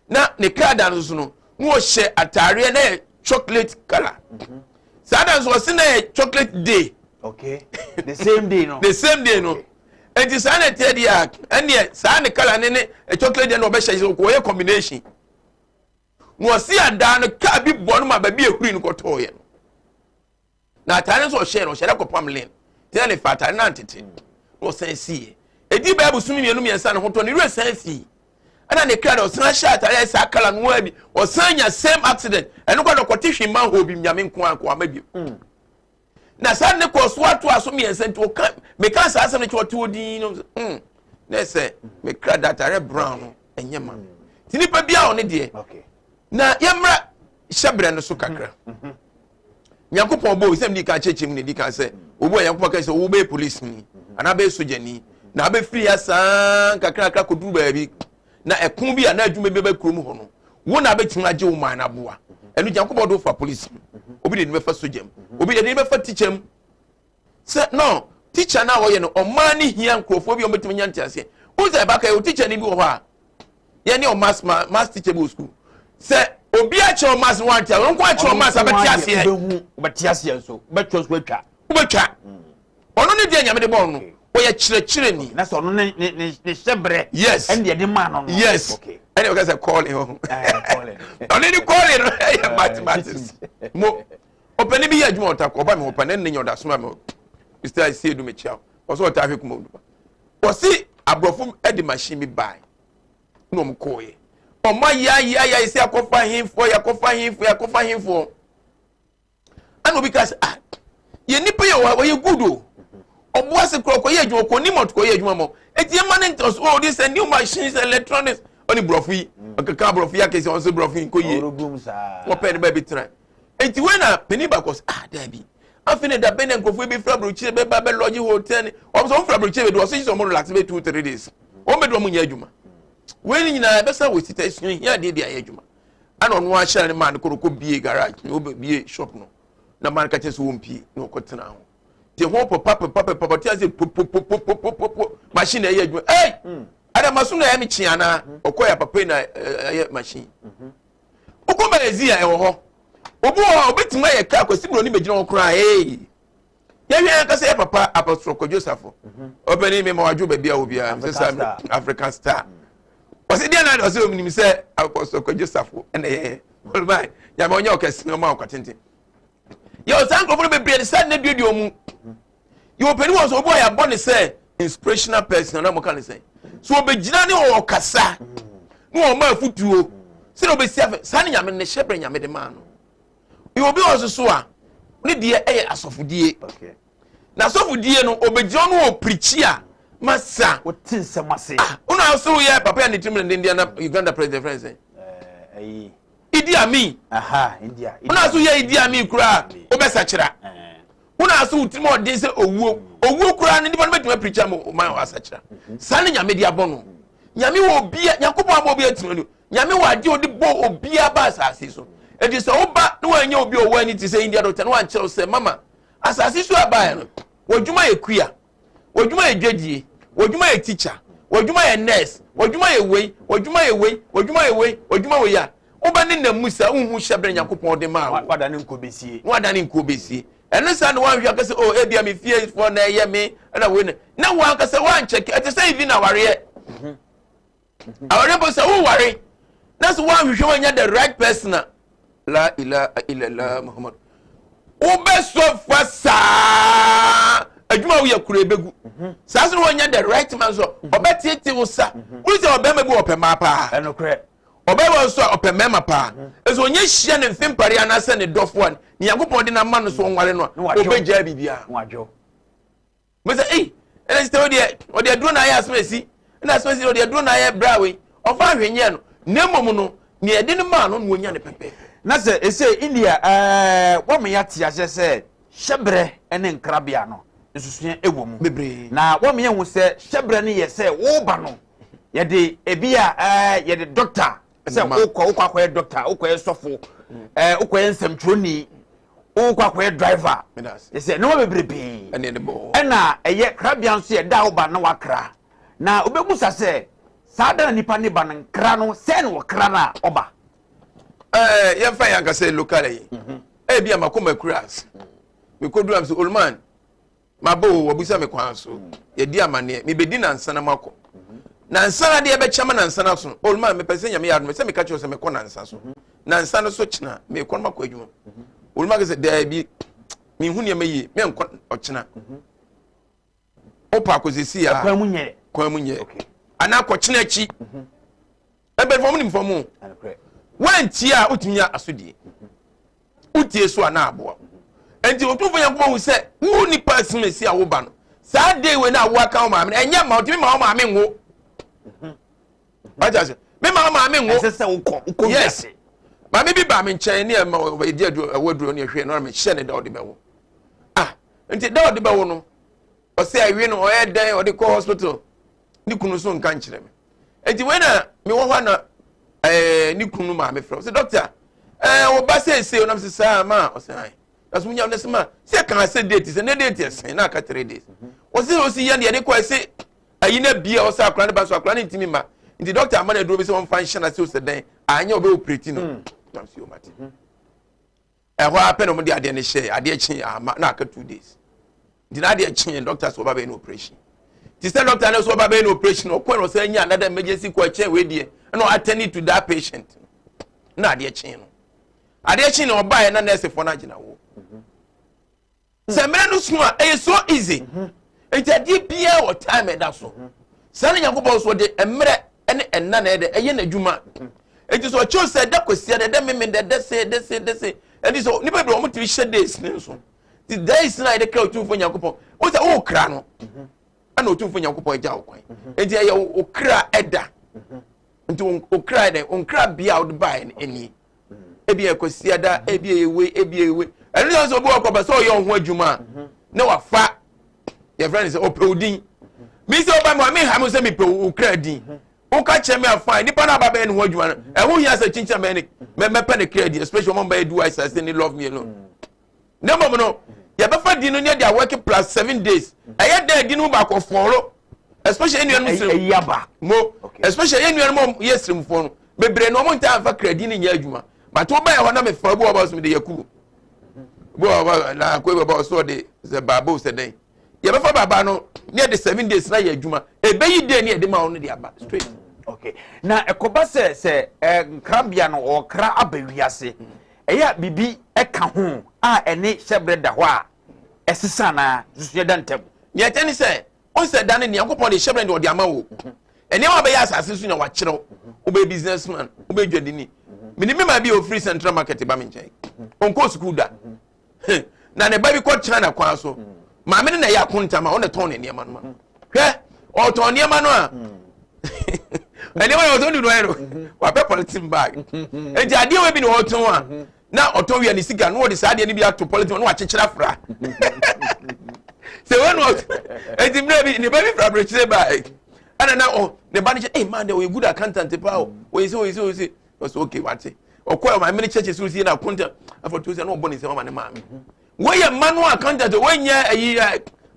Na ne krada no so no na ɔhyɛ ataareɛ na yɛ chocolate colour. Saa da nso ɔse na yɛ chocolate day. Okay. The same day no. The same day no. Eti saa na ɛteɛ deɛ a ɛneɛ saa ne colour ne ne chocolate deɛ na ɔbɛhyɛ sɛ ɔyɛ combination. Na ɔsi adaa no kaa bi bɔ no ma baabi ehuri no kɔtɔɔyɛ no. Na ataare nso ɔhyɛɛ no ɔhyɛ dɛ kɔpam lin. Tena ne fa ataare no antete. Na ɔsan siiɛ. Edi bɛyɛ bosom mmienu mmiɛnsa ne ho tɔ ne werɛ san fii. Ɛna ne kra de ɔsan hyɛ ataare a saa colour no ara bi. Ɔsan nya same accident. Ɛno kɔ de ɔkɔte hwee manhole bi nyame nko ara nko ama bio. Na saa ne kɔɔ so atoa so mmiɛnsa nti ɔka meka saa asɛm no kyɛ ɔte hɔ din no mm na ɛsɛ mekra da atare brown no ɛnyɛ ma nti nipa bi a ɔne deɛ na yɛmmra hyɛbrɛ no so kakra mhm. Nyankopɔn bɔ sɛ mdi kan kyerɛkyerɛ mu na ɛdi kan sɛ obi a Nyankopɔn ka sɛ wobɛyɛ polisi ni anaa bɛyɛ sogyani na abɛfiri ha saa nkakrakra kɔduru baabi na ɛko bi a na adwuma bi bɛba kurom hɔ no wo na abɛtumi agye wo man no aboa. Ɛno Nyankopɔn de wo fa polisi mu, obi de ne bɛfa sogya mu, obi de ne bɛfa tikya mu. Sɛ no tikya no a wɔyɛ no ɔman no hia nkurɔfoɔ bi a wɔbɛtumi anya nteaseɛ. Wohu sɛ ɛbaka yɛ tikya no bi wɔ hɔ a yɛne ɔmas ma mass teacher bi wɔ sukuu sɛ obi akyerɛ ɔmas no wante aseɛ ɔno nko akyerɛ ɔmas abɛte aseɛ. Wobɛte aseɛ nso wobɛtwa nso atwa. Wobɛtwa. Ɔno ne deɛ Nyame de bɔɔ no no, ɔyɛ kyerɛkyerɛni. Na sɛ ɔno ne ne ne ne hyɛbrɛ. Yes. Ɛne deɛ de maa no no. Yes. Okay. Ɛne ɔka sɛ calling hɔ. Calling. Ɔno ne calling no ɛyɛ mathematics. Mo ɔpɛni bi yɛ adwuma ɔta kɔ ɔba mi hɔ pa ne ne nyɛ ɔda soma mi hɔ. Mr. Esiedu mekyia wo. Ɔsɛ ɔta ahwɛ kuma odupa. Ɔsi aborɔfo ɛde machine bi baa na wɔn kɔɔɛ. Ɔmo ayɛ ayɛ ayɛ sɛ akɔfa ahenfoɔ yɛakɔfa ahenfoɔ yɛakɔfa ahenfoɔ. Ɛna obi ka sɛ ah yɛ nipa yɛ wɔ ɔyɛ good o ɔbo ase korɔ ɔkɔyɛ adwuma ɔkɔ nim ɔkɔyɛ adwuma mɔ eti ɛma ne ntɔn so ɔde sɛ new machines electronics ɔne borɔfo yi ɔkeka borɔfo yi akɛse ɔnso borɔfo yi nkɔ yie wɔpɛ ne baabi tena eti wei na panin baako sɛ ah daabi afei ne dabe na nkurɔfoɔ bi fira burokyire bɛba bɛ lɔgye hotel ne wɔn sɛ wɔn fira burokyire bɛ do ɔsɛ sɛ wɔn relax bɛ 2-3 days wɔn bɛ do wɔn nyɛ adwuma wei ne nyinaa ɛbɛsa wɔ sita esua hia adeɛ de ayɛ adwuma. Ɛna ɔno ahyɛ ne maa no koro kɔ bie garage na ɔbɛ bie shop no na maa no ka kyerɛ sɛ wɔn pie na ɔkɔ tena ho te ho papa papa papa papa te ase popopopopopopo machine na ɛyɛ adwuma ɛy hmm. adamaso na ɛyɛ mi kyi anaa hmm. ɔkɔ yɛ papa yi na ɛyɛ machine wokɔ hmm. bɛyɛ zi a ɛwɔ hɔ obi wɔ hɔ a obetumi ayɛ kaa kwasi buroni bɛgyina hɔ koraa ee yɛhwɛ yɛn ankasa yɛ papa Apostle Kwadwo Safo ɔpɛni mi ma wadwo baabi a wɔ biara sɛ sɛ African star ɔsɛ deɛ na ɔsɛ ominim sɛ Apostle Kwadwo Safo ɛna yɛ ɔlùmá nyame ɔnyɛ ɔkɛse na ɔma ɔkwa tenten yɛ ɔsan nkurɔfoɔ no bebree de sɛ ne duadua mu yɛ ɔpɛni wɔ so obi a yɛabɔ ne sɛ inspirational person na mo ka ne sɛ so ɔbɛgyina ne ɔkasa ne ɔma afutuo sɛ ɔbɛsi afɛ saa ne nyame ne hyɛ brɛ nyame de maa no. Yɛ obi wɔ so so a, Ne deɛ ɛyɛ asɔfodie. Na asɔfodie no, ɔbɛgyina no wɔ pirikyi a masa. Wote nsɛm ase. Ah, wona so woyɛ papa yɛ ne tirim ne den na Uganda president friend sɛ. Eh, Idi Amin. Aha, India. Wona so yɛ Idi Amin koraa, wobɛsakyera. Wona so wo tirim ɔden sɛ owuo. Owuo koraa no nipa no bɛtumi apirikyi ama ɔman asakyera. Saa ne Nyame de abɔ no. Nyame wɔ obia, Nyankopɔn abɔ obia tirim no. Nyame wɔ adeɛ ɔde bɔ obia ba asase so. Enti sɛ woba na wanyɛ obi ɔwɔ ani te sɛ India doctor na wankyerɛw sɛ mama asase so abaeɛ no, w'adwuma yɛ kua, w'adwuma yɛ dwadie, w'adwuma yɛ teacher, w'adwuma yɛ nurse, w'adwuma yɛ wei, w'adwuma yɛ wei, w'adwuma yɛ wei, w'adwuma wei a, woba ne nam mu saa wonhu hyɛberɛ Nyankopɔn de maa wo. Wadane nkuo bɛsie. Na wadane nkuo bɛsie. Ɛno saa na woanhwɛ aka sɛ oh ebia me fiefoɔ na ɛyɛ me ɛna wei na na woankasa woankyɛke ɛte sɛ even awareɛ. Aware mpo sɛ woware na sɛ woanhwehwɛ woanya the right person a la ilaha illallah Muhammad wobɛsɔ fa saa adwuma a woyɛ koro ebegu saa so na woanya the right man so ɔbɛtete wo sa wone sɛ ɔbɛrima bi ɔpɛ mmaa paa ɔbɛrima nso a ɔpɛ mmarima paa ɛsɛ ɔnyɛ hyia ne mfe mpare anaasɛ ne dɔfo a ne Nyankopɔn de no ama no so ɔnware no a ɔbɛgyaa biribiara. Mese ei, ɛna sista wei deɛ ɔde aduro na ayɛ asɛm asi, ɛna asɛm asi ɔde aduro na ayɛ bra wei, ɔfa ahwɛ nyɛ no, na mmom no, nea ɛde no maa no na wɔnya no pɛpɛɛpɛ. Na sɛ ese India ɛɛ wɔma yɛate aseɛ sɛ hyɛberɛ ne nkrabea no nsusuɛ wɔ mu. Bebree. Na wɔma yɛhu sɛ hyɛberɛ no yɛ sɛ woba no yɛde ebi a ɛɛ yɛde dɔkta sɛ wokɔ wokɔ akɔyɛ dɔkta wokɔyɛ sɔfo ɛɛ wokɔyɛ nsɛmtwerɛni wokɔ akɔyɛ driver sɛ nneɛma bebrebe ɛna ɛyɛ krabea nso yɛ da a woba na wakra na wobɛbusa sɛ saa da na nipa ne ba no nkra no sɛ na wɔkra no a ɔba. Ɛɛ yɛmfa yɛn ankasa local yi ebi a makɔ makura ase mekɔduru am sɛ olman Maba o, wabisa me kwan so. Yɛdi amanneɛ. Mebɛdi nansa na makɔ. Nansa no adeɛ bɛkyɛ ma nansa no aso. Old man, mepɛ sɛ Nyame yɛ adom. Sɛ meka kyerɛ sɛ mekɔ nansa so. Nansa no so kyena, mekɔ no makɔ adwuma. Old man ka sɛ, daabi, menhu nneɛma yie, menkɔ ɔkyena. Wopɛ akɔsɛsi a. Kwan mu nyɛ. Kwan mu nyɛ. Anaa kɔkyena akyi. Mpanyinfoɔ mo nim fam o. Wantie a wotumi nya asodie. Wotie so a na aboa. Nti Otumfoɔ Nyankopɔn hu sɛ wo nipa asimesi a woba no saa day wei na awoa ka wo maame no ɛnyɛ ma ɔtumi ma wo maame nwo. Wate ase? Me ma wo maame nwo. Ɛsɛ sɛ wokɔ wokɔ yes. Maame bi baa me nkyɛn ne ɛma ɛdi aduro ɛwɔ aduro ne ɛhwɛ no na mehyɛ ne da ɔde bɛwo. Ah nti da ɔde bɛwo no ɔsɛ ɛwe no ɔyɛ dɛn ɔde kɔ hospital ne kunu so nka nkyerɛ me. Eti wei na mewɔ hɔ na ɛɛ ne kunu no maame frɛ ɔsɛ dɔkta ɛɛ ɔba seesei ɔnam sɛ saa ma ɔsɛ ayi na so munya ne sɛ ma sɛ kan sɛ date sɛ ne date ɛsɛn na aka 3 days ɔsɛ ɔsi yɛ deɛ de kɔ ɛsɛ ayi na bia ɔsɛ akora ne ba so akora ne ntumi ma nti dɔkta ama na aduro bi sɛ wɔmfa nhyɛ na se ɔsɛ dɛn anyɛ ɔbɛ operate no nam sɛ ɔmate ɛhɔ ara pɛ na wɔde adeɛ no hyɛ adeɛ kye ama na aka 2 days nti na adeɛ kye doctor sɛ ɔba bɛyɛ no operation ti sɛ doctor no sɛ ɔba bɛyɛ no operation ɔkɔ na ɔsɛ nya another emergency kɔ ɛkyɛn wei deɛ ɛna ɔattend to that patient na adeɛ kye no adeɛ kye no ɔbaeɛ na nurse foɔ no agyina hɔ sɛ mmerɛ no so a ɛyɛ so easy nti adeɛ biara wɔ time ɛda so saa na Nyankopɔn so ɔde mmerɛ ne ɛnna na ɛdɛ ɛyɛ n'adwuma nti sɛ ɔkyerɛw sɛ ɛda kwasia dɛ ɛdɛ meme dɛ ɛdɛ se ɛdɛ se ɛdɛ se ɛnti sɛ nipa bi wɔn tumi hyɛ days ne nso ti days na yɛde kra Otumfoɔ Nyankopɔn wo sɛ wokra no ɛna Otumfoɔ Nyankopɔn agya wo kwan nti ɛyɛ wo kra ɛda nti wo kra ɛdɛ wo nkra bea a wode baeɛ no ɛnie ebi yɛ kwasiada ebi yɛ wei ebi yɛ wei ɛno yɛ sɛ obi wɔ kɔpɛ sɛ ɔyɛ ɔho adwuma a na wafa yɛfrɛ no sɛ ɔpɛ odin mi sɛ ɔba mi wa mi ha mi sɛ mi pɛ okra din woka kyerɛ mi afa nipa na aba bɛyɛ ne ho adwuma no ɛho hia sɛ kyinkyin bɛyɛ ne mɛ mɛpɛ ne kra din especially wɔn bɛyɛ do ice ase ne love me alone ne mmom no yɛbɛfa din no ne de awɔke plus 7 days ɛyɛ dɛ din no mu baako fɔɔro especially enuanom sirim mo especially enuanom yɛ sirimfoɔ no bebree na wɔn ntaa nfa kra din no nyɛ adwuma but wɔbɛyɛ hɔ na mefa bi wɔ ɔba so de yakubu bi wɔ ɔba na akɔ bi wɔ ɔba so ɔde sɛ baabo sɛ dɛn yɛbɛfa baaba no ne yɛde 7 days na yɛ adwuma ebeyi day ne yɛde ma wɔn de aba straight. Okay, na ɛkɔba sɛ ɛ nkrabea no ɔkra aba wiase ɛyɛ a biribi ɛka ho a ɛne hyɛbrɛ da hɔ a ɛsesa na susu yɛ da ntɛm. Nea ɛkyɛ ne sɛ ɔn sɛ da ne Nyankopɔn de hyɛbrɛ de ɔde ama wo nneɛma bɛyɛ asase so na wakyerɛw wobɛyɛ business man, wobɛyɛ dwadini. Mene me maa bi a ofiri Central Market ba me nkyɛn, ɔnkɔɔ sukuu da. Na ne ba bi kɔ China kwan so. Maame no na ɛyɛ akontam a ɔna tɔn ne nneɛma no ma. Hwɛ, ɔtɔn nneɛma no a, nneɛma no ɔtɔn no ayɛ no, wapɛ polythene bag. Nti adeɛ wɔ bi na ɔtɔn a, na ɔtɔn wia ne sika na ɔde saa adeɛ no bi ato polythene na wakyekyere afra. Sɛ wɔn na ɔtɔn, nti mmerɛ bi ne ba bi fira aburokyire baa ɛna na ɔ ne ba no kyɛ, ɛy man de ɔyɛ good accountant paa o, ɔyɛ sɛ ɔyɛ sɛ ɔyɛ sɛ ɔsɛ okay wate. Ɔkɔ maame no kyɛkyɛ sɛ ɔsi na akonta afɔ to sɛ na ɔbɔ ne nsɛm ama ne maame. Wɔyɛ mma no accountant, wɔnyɛ ayi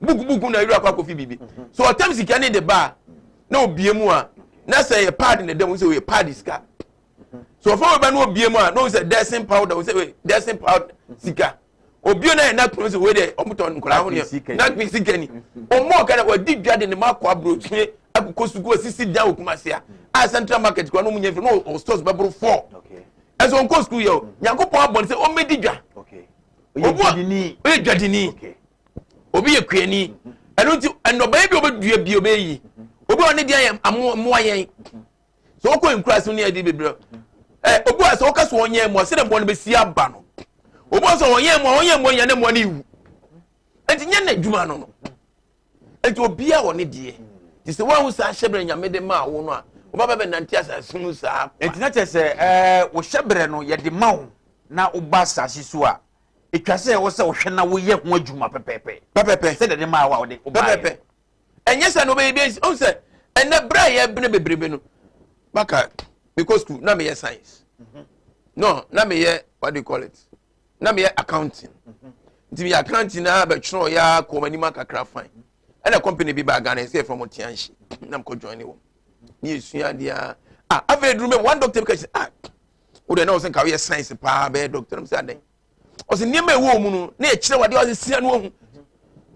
buku buku na awura akɔ akɔfi biribi so ɔtam sika ne de ba na obie mu a, na sɛ yɛ pad na ɛda mu sɛ ɔyɛ pad sika so ɔfa wɔ ba na obie mu a, na ɔsɛ dusting powder, ɔsɛ dusting powder sika. Obie na yɛ napkin sɛ wei deɛ ɔmo tɔn nkɔla ho neɛ napkin sika ni. Ɔmo ɔka na wɔdi dwa de ne ma akɔ aburokyire akokɔ sukuu asisi dan wɔ Kumasi a Central Market kura na ɔmo nyɛ fɛ na ɔ stores bɛboro four. Ɛsɛ ɔnkɔ sukuu yɛ o, Nyankopɔn abɔ ne sɛ ɔmmɛdi dwa. Ɔyɛ dwadini, obi yɛ kuani. Ɛno nti nnɔbaeɛ bi a ɔbɛdua bi ɔbɛyi obi a ɔne deɛ yɛ mmoa yɛn sɛ ɔkɔ nkura so ne ɛde bebree ɛ. Obi a sɛ ɔka so ɔnyɛ mmoa sɛdeɛ mmoa no bɛsi aba no, obi a sɛ ɔnyɛ mmoa, ɔnyɛ mmoa nya ne mmoa no iwu nti nyɛ n'adwuma no. Nti obiara wɔ ne deɛ nti sɛ wɔn saa hyɛbrɛ Nyame de maa wo no a, wɔba bɛ nante asase mu saa. Nti na kyerɛ sɛ wo hyɛbrɛ no yɛde ma wo na woba asase so a, ɛtwa sɛ ɛwɔ sɛ wohwɛ na woyɛ ho adwuma pɛpɛɛpɛ. Pɛpɛpɛ. Sɛdeɛ de maa wo a wode wobaeɛ. Pɛpɛpɛ. Ɛnyɛ sɛ na wobɛyɛ bi ɔhu sɛ ɛnɛ berɛ a yɛbene bebrebe no baka mekɔ school na meyɛ science no, na meyɛ, what do you call it, na meyɛ accounting. Nti meyɛ accounting na bɛtwerɛ yɛ akɔ m'anim akakra, fine. Ɛna company bi baa Ghana ɛsɛ yɛfrɛ mo Tianhye na mekɔ join ne wɔ ne yɛsua adeɛ a, ah, afei duru mɛ one doctor bi ka kyerɛ, ah, wode na wɔ sɛ nka woyɛ science paa bɛyɛ doctor no. Sɛ adɛn? Ɔsɛ nneɛma a ɛwɔ mu no na yɛkyerɛ wadeɛ ɔsɛ sia no wahu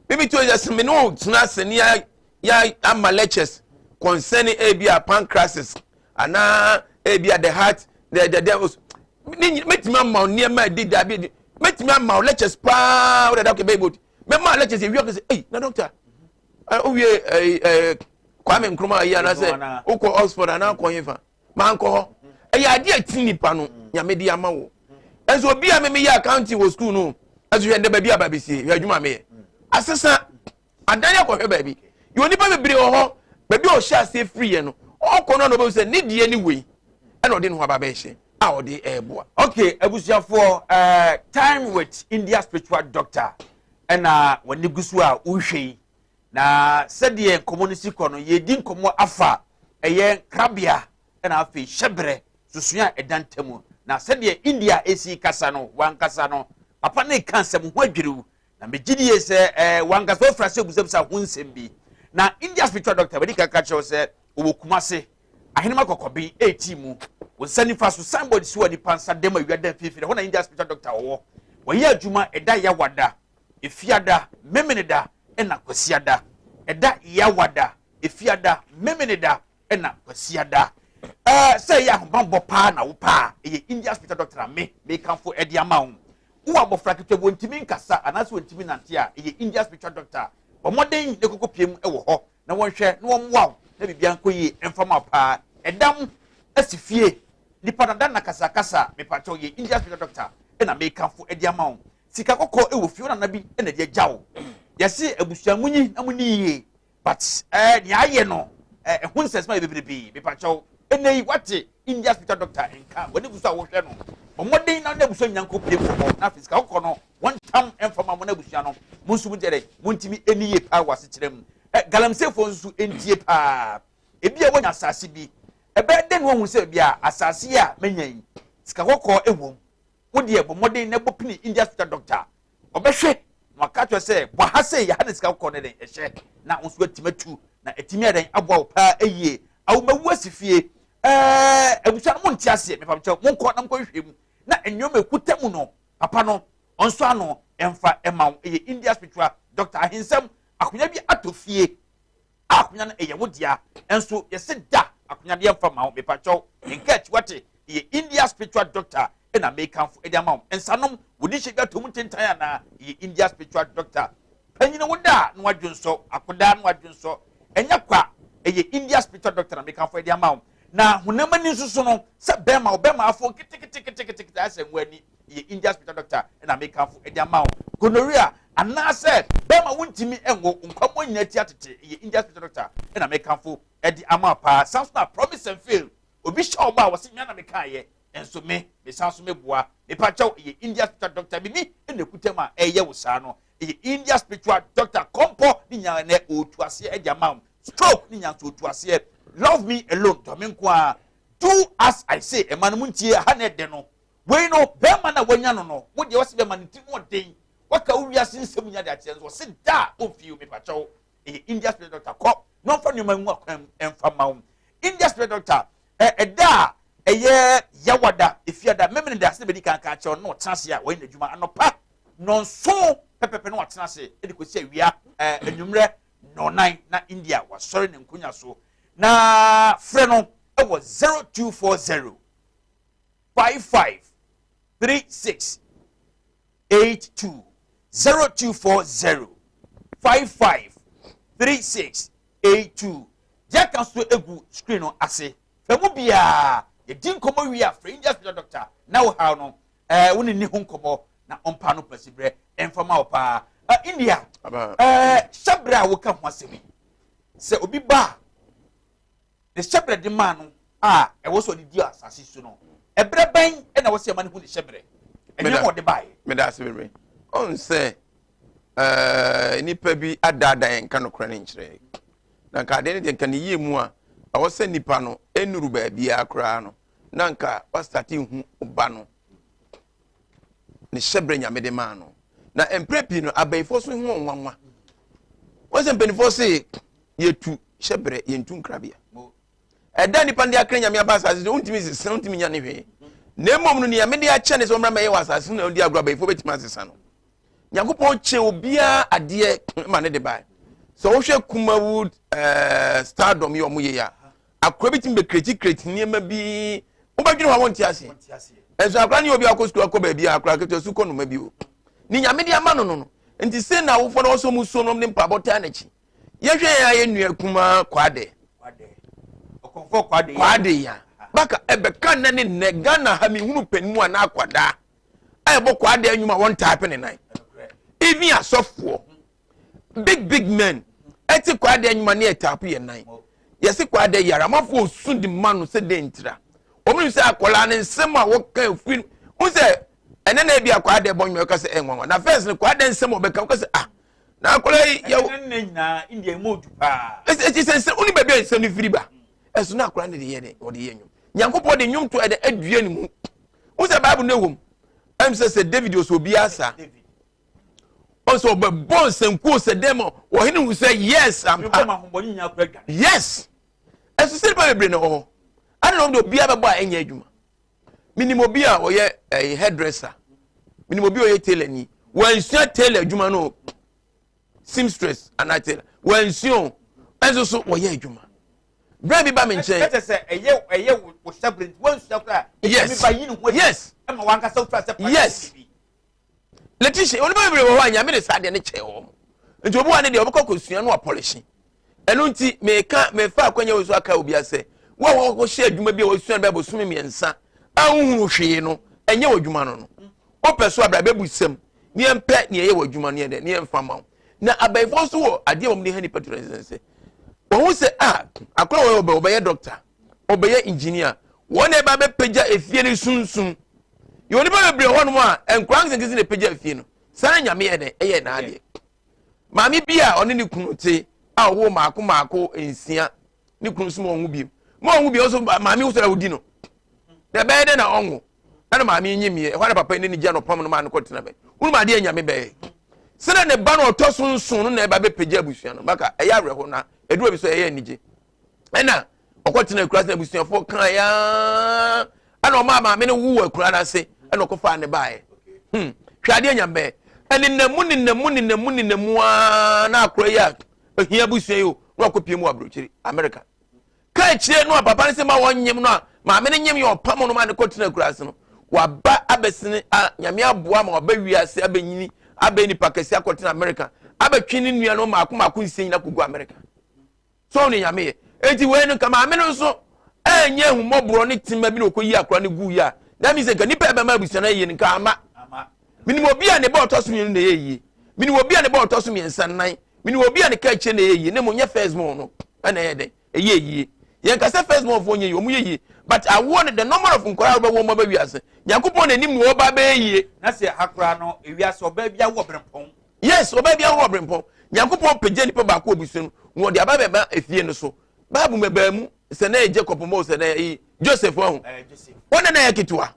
bibi to yɛ sɛ me ne wo tena ase ne yɛ ama lectures concerning ebi a pancreas anaa ebi a the heart, the ne mɛtumi ama wo nneɛma a ɛdi dabi mɛtumi ama wo lectures paa. Wode da okay bɛyɛ bot mɛma lectures ewi ɔkɛ sɛ, ei, na doctor wowie ɛɛ ɛɛ Kwame Nkrumah yi anaasɛ wokɔ Oxford anaa kɔ hefa? Mankɔ hɔ. Ɛyɛ adeɛ a ti nipa no Nyame de ama wo. Ɛnso obi a meme yɛ accounting wɔ school no ɛso, hwɛ ndɛ baabi a baabi sie, hwɛ adwuma meyɛ asesa adan akɔhwɛ baabi yɛ. Onipa bebree wɔ hɔ, baabi a ɔhyɛ aseɛ firi yɛ no ɔkɔ no a na ɔbɛhu sɛ ne deɛ ne wei ɛna ɔde ne ho aba bɛhyɛ a ɔde ɛɛboa. Okay, abusuafoɔ, Time with India Spiritual Doctor ɛna wɔne gu so a wohwɛ yi. Na sɛdeɛ nkɔmmɔ no si kɔ no, yɛdi nkɔmmɔ afa ɛyɛ nkrabea ɛna afei hyɛberɛ susua a ɛda ntamu. Na sɛdeɛ India esi kasa no, wankasa no papa ne ka nsɛm ho adwiriw na megye die sɛ wankasa ofura sɛ obisabisa ho nsɛm bi. Na India Spiritual Doctor bɛdi kaka kyerɛw sɛ ɔwɔ Kumase, Ahenema Kɔkɔbe eti mu, wɔn nsa nifa so signboard si wɔ nipa nsa dɛm awia dan mfimfini hɔ na India Spiritual Doctor wɔwɔ. Wɔyɛ adwuma ɛda Yawada, Efiada, Memeneda ɛna Kwasiada. Ɛda Yawada, Efiada, Memeneda ɛna Kwasiada. Sɛ ɛyɛ ahobanbɔ paa na wo paa, ɛyɛ India Spiritual Doctor a me mekanfo ɛde ama wo. Wowɔ abɔfra ketewa bi wɔntumi nkasa anaasɛ wɔntumi nante a, ɛyɛ India Spiritual Doctor. Bɔ mmɔden na kɔkɔ pie mu ɛwɔ hɔ na wɔnhwɛ na wɔmmoa wo na biribiara nkɔ yie ɛmfa ma wo paa. Ɛdam asi fie nipa nada na kasakasa, mepakyɛw, yɛ India Spiritual Doctor ɛna mekanfo ɛde ama wo. Sika kɔkɔɔ ɛwɔ fie, wo nana bi ɛna ɛde agya wo. Yɛse abusua munyi na munni yie, but nea ayɛ no ɛho nsɛnsɛm ayɛ bebrebe. Mepakyɛw, ɛnɛ yi wate India Spiritual Doctor nka wɔne gu so a wɔhwɛ no, bɔ mmɔden na ne abusua nyina nkɔ pie wɔ hɔ na afei sika kɔkɔɔ no wɔntam ɛmfa ma mo na abusua no mo nso mo gyɛ dɛ montumi ɛni yie paa wɔ asekyerɛ mu. Galamseyfoɔ nso ntie paa. Ebi a wɔnya asase bi, ɛbɛyɛ dɛ na wɔhu sɛ ebi a asase yi a manya yi sika kɔkɔɔ ɛwɔ mu. Wo deɛ bɔ mmɔden na bɔ pini India Spiritual Doctor, ɔbɛhwɛ na waka kyerɛ sɛ bɔ ha sɛ yɛ ha na sika kɔkɔɔ no dɛn ɛhyɛ na wo nso atumi atu na atumi ayɛ aboa wo paa ayie. Awomawu asi fie, abusua no mo nte aseɛ, mepamkyɛw monkɔ na monkɔhwehwɛ mu na nneɛma ekuta mu no papa no ɔnso ano ɛmfa ɛma wo. Ɛyɛ India Spiritual Doctor. Ahensɛm akonnwa bi atɔ fie a akonnwa no ɛyɛ wo dea nso yɛsɛ da akonnwa deɛ mfa ma wo. Mepakyɛw, nka akyi wate. Ɛyɛ India Spiritual Doctor ɛna mekanfo ɛde ama wo. Nsanom wodi hyɛ bi ato mu ntentan anaa, ɛyɛ India Spiritual Doctor. Panyin wo da na wadwo nsɔ akodaa na wadwo nsɔ ɛnyɛ kwa, ɛyɛ India Spiritual Doctor na mekanfo ɛde ama wo. Na honam ani nso so no, sɛ bɛrima wo bɛrima afo nketeketeketekete ayɛ sɛ ngo ani, yɛ India spiritual doctor na mekamfo de ama wo. Gonorrhea anaasɛ bɛrima wontumi nwo, nkwamoa nyinaa ti atete, yɛ India spiritual doctor na mekamfo de ama wo paa. San so na promise and fail, obi hyɛ ɔbɔ a wɔse mea na mekaeɛ, nso me mesan so meboa. Mepakyɛw, ɛyɛ India spiritual doctor, bibi na ekuta mu a ɛyɛ wo saa no, ɛyɛ India spiritual doctor. Kɔmpɔ ne nyinaa nɛ ɔretu aseɛ de ama wo. Stroke ne nyinaa nso ɔtu aseɛ. Love me alone, dɔ me nko ara. Do as I say, ɛma no mu ntie ha na ɛdɛ no. Wei no, bɛrima no a wanya no no, wo deɛ wɔse bɛrima no tiri mu ɔden, waka wo wiase nsɛm nyinaa de akyerɛ nso wɔse da a ɔmfie wo. Mepakyɛw, ɛyɛ India spiritual doctor, kɔ na ɔmfa nneɛma ngu akwan mu ɛmfa ma wo. India spiritual doctor, ɛda a ɛyɛ Yawada, Efiada, Memeneda, sɛ bɛdi kan ka akyerɛ no na ɔtena ase a wɔyɛ n'adwuma anɔpa nnɔnson pɛpɛpɛ na watena ase de kɔsi awia anwummerɛ nnɔnnan na India wasɔre ne nkonya so. Na frɛ no wɔ 0240 55 36 82, 0240 55 36 82. Deɛ aka nso egu screen no ase. Fɛ mu biara yɛdi nkɔmmɔ wie a, frɛ India spiritual doctor na wo haw no wo ne ni ho nkɔmmɔ na ɔmpa no pasibrɛ ɛmfa ma wo paa. India, hyɛbrɛ a woka ho asɛm yi, sɛ obi ba a ne hyɛbrɛ de maa no a ɛwɔ sɛ ɔde di asase so no, ɛberɛ bɛn ɛna wɔ sɛ ɛma no hu ne hyɛbrɛ ɛnyɛ ma ɔde baeɛ? Meda ase bebree. Ɔn sɛ nipa bi adaadaa yɛn nka nokorɛ no nkyerɛ, na nka adeɛ no deɛ nka ne yie mu a ɛwɔ sɛ nipa no ɛnuru baabiara koraa no, na nka wasate hu ba no ne hyɛbrɛ Nyame de maa no. Na mprɛ pii no, abayifoɔ so ho nwanwa. Wɔn sɛ mpanimfoɔ se yɛtu hyɛbrɛ, yɛntu nkrabea. Ɛda nipa no de akra Nyame aba asase so, wontumi sesa, wontumi nya ne hwee. Na mmom no, nea mede akyɛ ne sɛ ɔmmra mɛyɛ wɔ asase so na ɔdi agorɔ, abayifoɔ bɛtumi asesa no. Nyankopɔn kyɛ obiara adeɛ ma ne de bae. Sɛ wohwɛ Kumawood stardom yi ɔmo yɛ yi a, akora bi tumi bɛ kreti kreti nneɛma bi, wobɛdwene hɔ a wonte aseɛ. Ɛnso akora ne obi akɔ sukuu akɔ baabi a, akora ketewa su kɔ noma bi o. Ne Nyame de ama no no no. Nti se na awofoɔ no wɔsɔ mu suo nom ne mpaabɔ taa n'akyi. Yɛhwɛ yɛn ayɛ nua kumaa Kwade. Kwade ya. Baka ɛbɛka nnɛ ne nnɛ Ghana ha mehunu panin mu anaa akwadaa a ɛbɔ Kwade anwuma wɔn taape ne nan. Even asɔfoɔ, big big men ɛte Kwade anwuma ne ɛtaape yɛ nan. Yɛse Kwade yare, amanfoɔ osu de ma no sɛ dɛn ntira. Wɔn nim sɛ akwadaa ne nsɛm a wɔka efiri n sɛ ɛnɛ na ebi akwadaa bɔ nnwuma ɛka sɛ ɛnwanwa na first no Kwade nsɛm a ɔbɛka wɔka sɛ ah, na akwadaa yi yɛ ɛnɛ nna nyinaa India mu odu paa. Ɛsɛ sɛ sɛ wone baabi a nsɛm no firi ba, ɛso na akwadaa no de yɛ dɛ ɔde yɛ nnwom. Nyankopɔn de nnwom to ɛdɛ adua ne mu. Wo sɛ Bible no ɛwɔ mu ɛm sɛ sɛ David ɔsɛ obi asa ɔsɛ ɔbɛbɔ nsɛnkuo sɛ dɛm ma ɔhene hu sɛ yes ampa, yes. Ɛso sɛ nipa bebree na ɛwɔ hɔ ade na wɔn de obiara bɛbɔ a ɛnyɛ adwuma. Minim obi a ɔyɛ ɛyɛ hairdresser, minim obi a ɔyɛ tailor ni, wɔnsua tailor adwuma no, seamstress anaa tailor wɔnsua o, ɛnso so wɔyɛ adwuma. Bere bi ba mi nkyɛn. Ɛkyɛ sɛ ɛyɛ ɛyɛ wò hyɛbrɛ nti wɔnsua koraa. Yes, ba yi ne ho. Yes. Ɛma wankasa wotu asɛ pa. Yes, Letitia, onipa bebree wɔ hɔ a Nyame de saa deɛ ne kyɛɛ wɔn. Nti obi wa ne deɛ ɔbɛkɔ akɔsua no apɔlehye. Ɛno nti meka mefa akwanya wɔ so aka obi asɛ wo a wɔkɔhyɛ adwuma bi a wɔasua no bɛyɛ bosome 3 a wohunu hwee no, ɛnyɛ wɔ adwuma no no. Wopɛ so abra bɛbu sɛm ne yɛmpɛ ne yɛyɛ wɔ adwuma no yɛ dɛ ne yɛmfa ma wo. Na abayifoɔ nso wɔ adeɛ a wɔn de ha nipa tura nsɛn sɛ wɔn sɛ a akora wɔyɛ ɔbɛ ɔbɛyɛ doctor, ɔbɛyɛ engineer, wɔn na ɛba bɛpagya efie no sunsun. Yɛ onipa bebree hɔ nom a nkora nketenkete na ɛpagya efie no. Saa na Nyame yɛ dɛ ɛyɛ n'adeɛ. Maame bi a ɔne ne kunu te a ɔwɔ maako maako 6, ne kunu nso ma ɔnwo biem, ma ɔnwo biem nso maame wosɔre a odi no na ɛbɛyɛ dɛ na ɔnwo, ɛna maame nye mie ɛhɔ na papa ne ne gya na ɔpam no maa no kɔtena bɛ wonu ma adeɛ Nyame bɛyɛ sɛnɛ ne ba no ɔtɔ so 7 no na ɛba bɛpagya abusua no. Baka ɛyɛ awerɛho na ɛduru bi so ɛyɛ anigye. Ɛna ɔkɔtena akura sɛ abusuafoɔ kan yaa, ɛna ɔmaa maame no wu wɔ akura no ase, ɛna ɔkɔfaa ne baeɛ. Hwɛ adeɛ Nyame bɛyɛ. Ɛnenam mu nenam mu nenam mu nenam mu aa na akora yi a ohia abusua yi o na wakɔpie mu wɔ aburokyiri America. Ka akyire no a papa no sɛ ma wɔnyem no a maame no nyem yɛ ɔpam no ma ne kɔtena akura ase no, waba abɛsene a Nyame aboa ma waba wiase abɛnyini abɛyɛ nipa kɛse akɔtena America abɛtwe ne nua no maako maako 6 nyina kɔgu America. So ne Nyame yɛ. Enti wei no nka maame no nso Ɛnyɛ ahummɔborɔ ne tema bi na ɔkɔyi akora no guiɛ a, that means nka nipa a ɛbɛma abusua no ayie no nka ama. Menim obi a ne ba ɔtɔ so mmienu na ɛyɛ yie. Menim obi a ne ba ɔtɔ so mmiɛnsa nnan. Menim obi a ne ka akyire na ɛyɛ yie. Ne mo nyɛ first born no ɛna ɛyɛ dɛn ɛyɛ yie. Yɛn ka sɛ first born foɔ nyɛ yie, wɔn yɛ yie. But awoɔ no the number of nkwadaa a wɔbɛwɔ wɔn aba wiase. Nyankopɔn na anim na wɔba bɛyɛ yie. Na sɛ ha koraa no ewiase ɔbaa bi awo ɔbrempɔn. Yes, ɔbaa bi awo ɔbrempɔn. Nyankopɔn pagya nipa baako wɔ abusua no na ɔde aba bɛba efie no so. Bible mu ɛbaa mu sɛ na ɛyɛ Jacob mɔ sɛ na ɛyɛ Joseph ɔho. Wɔn na na ɛyɛ ketewa.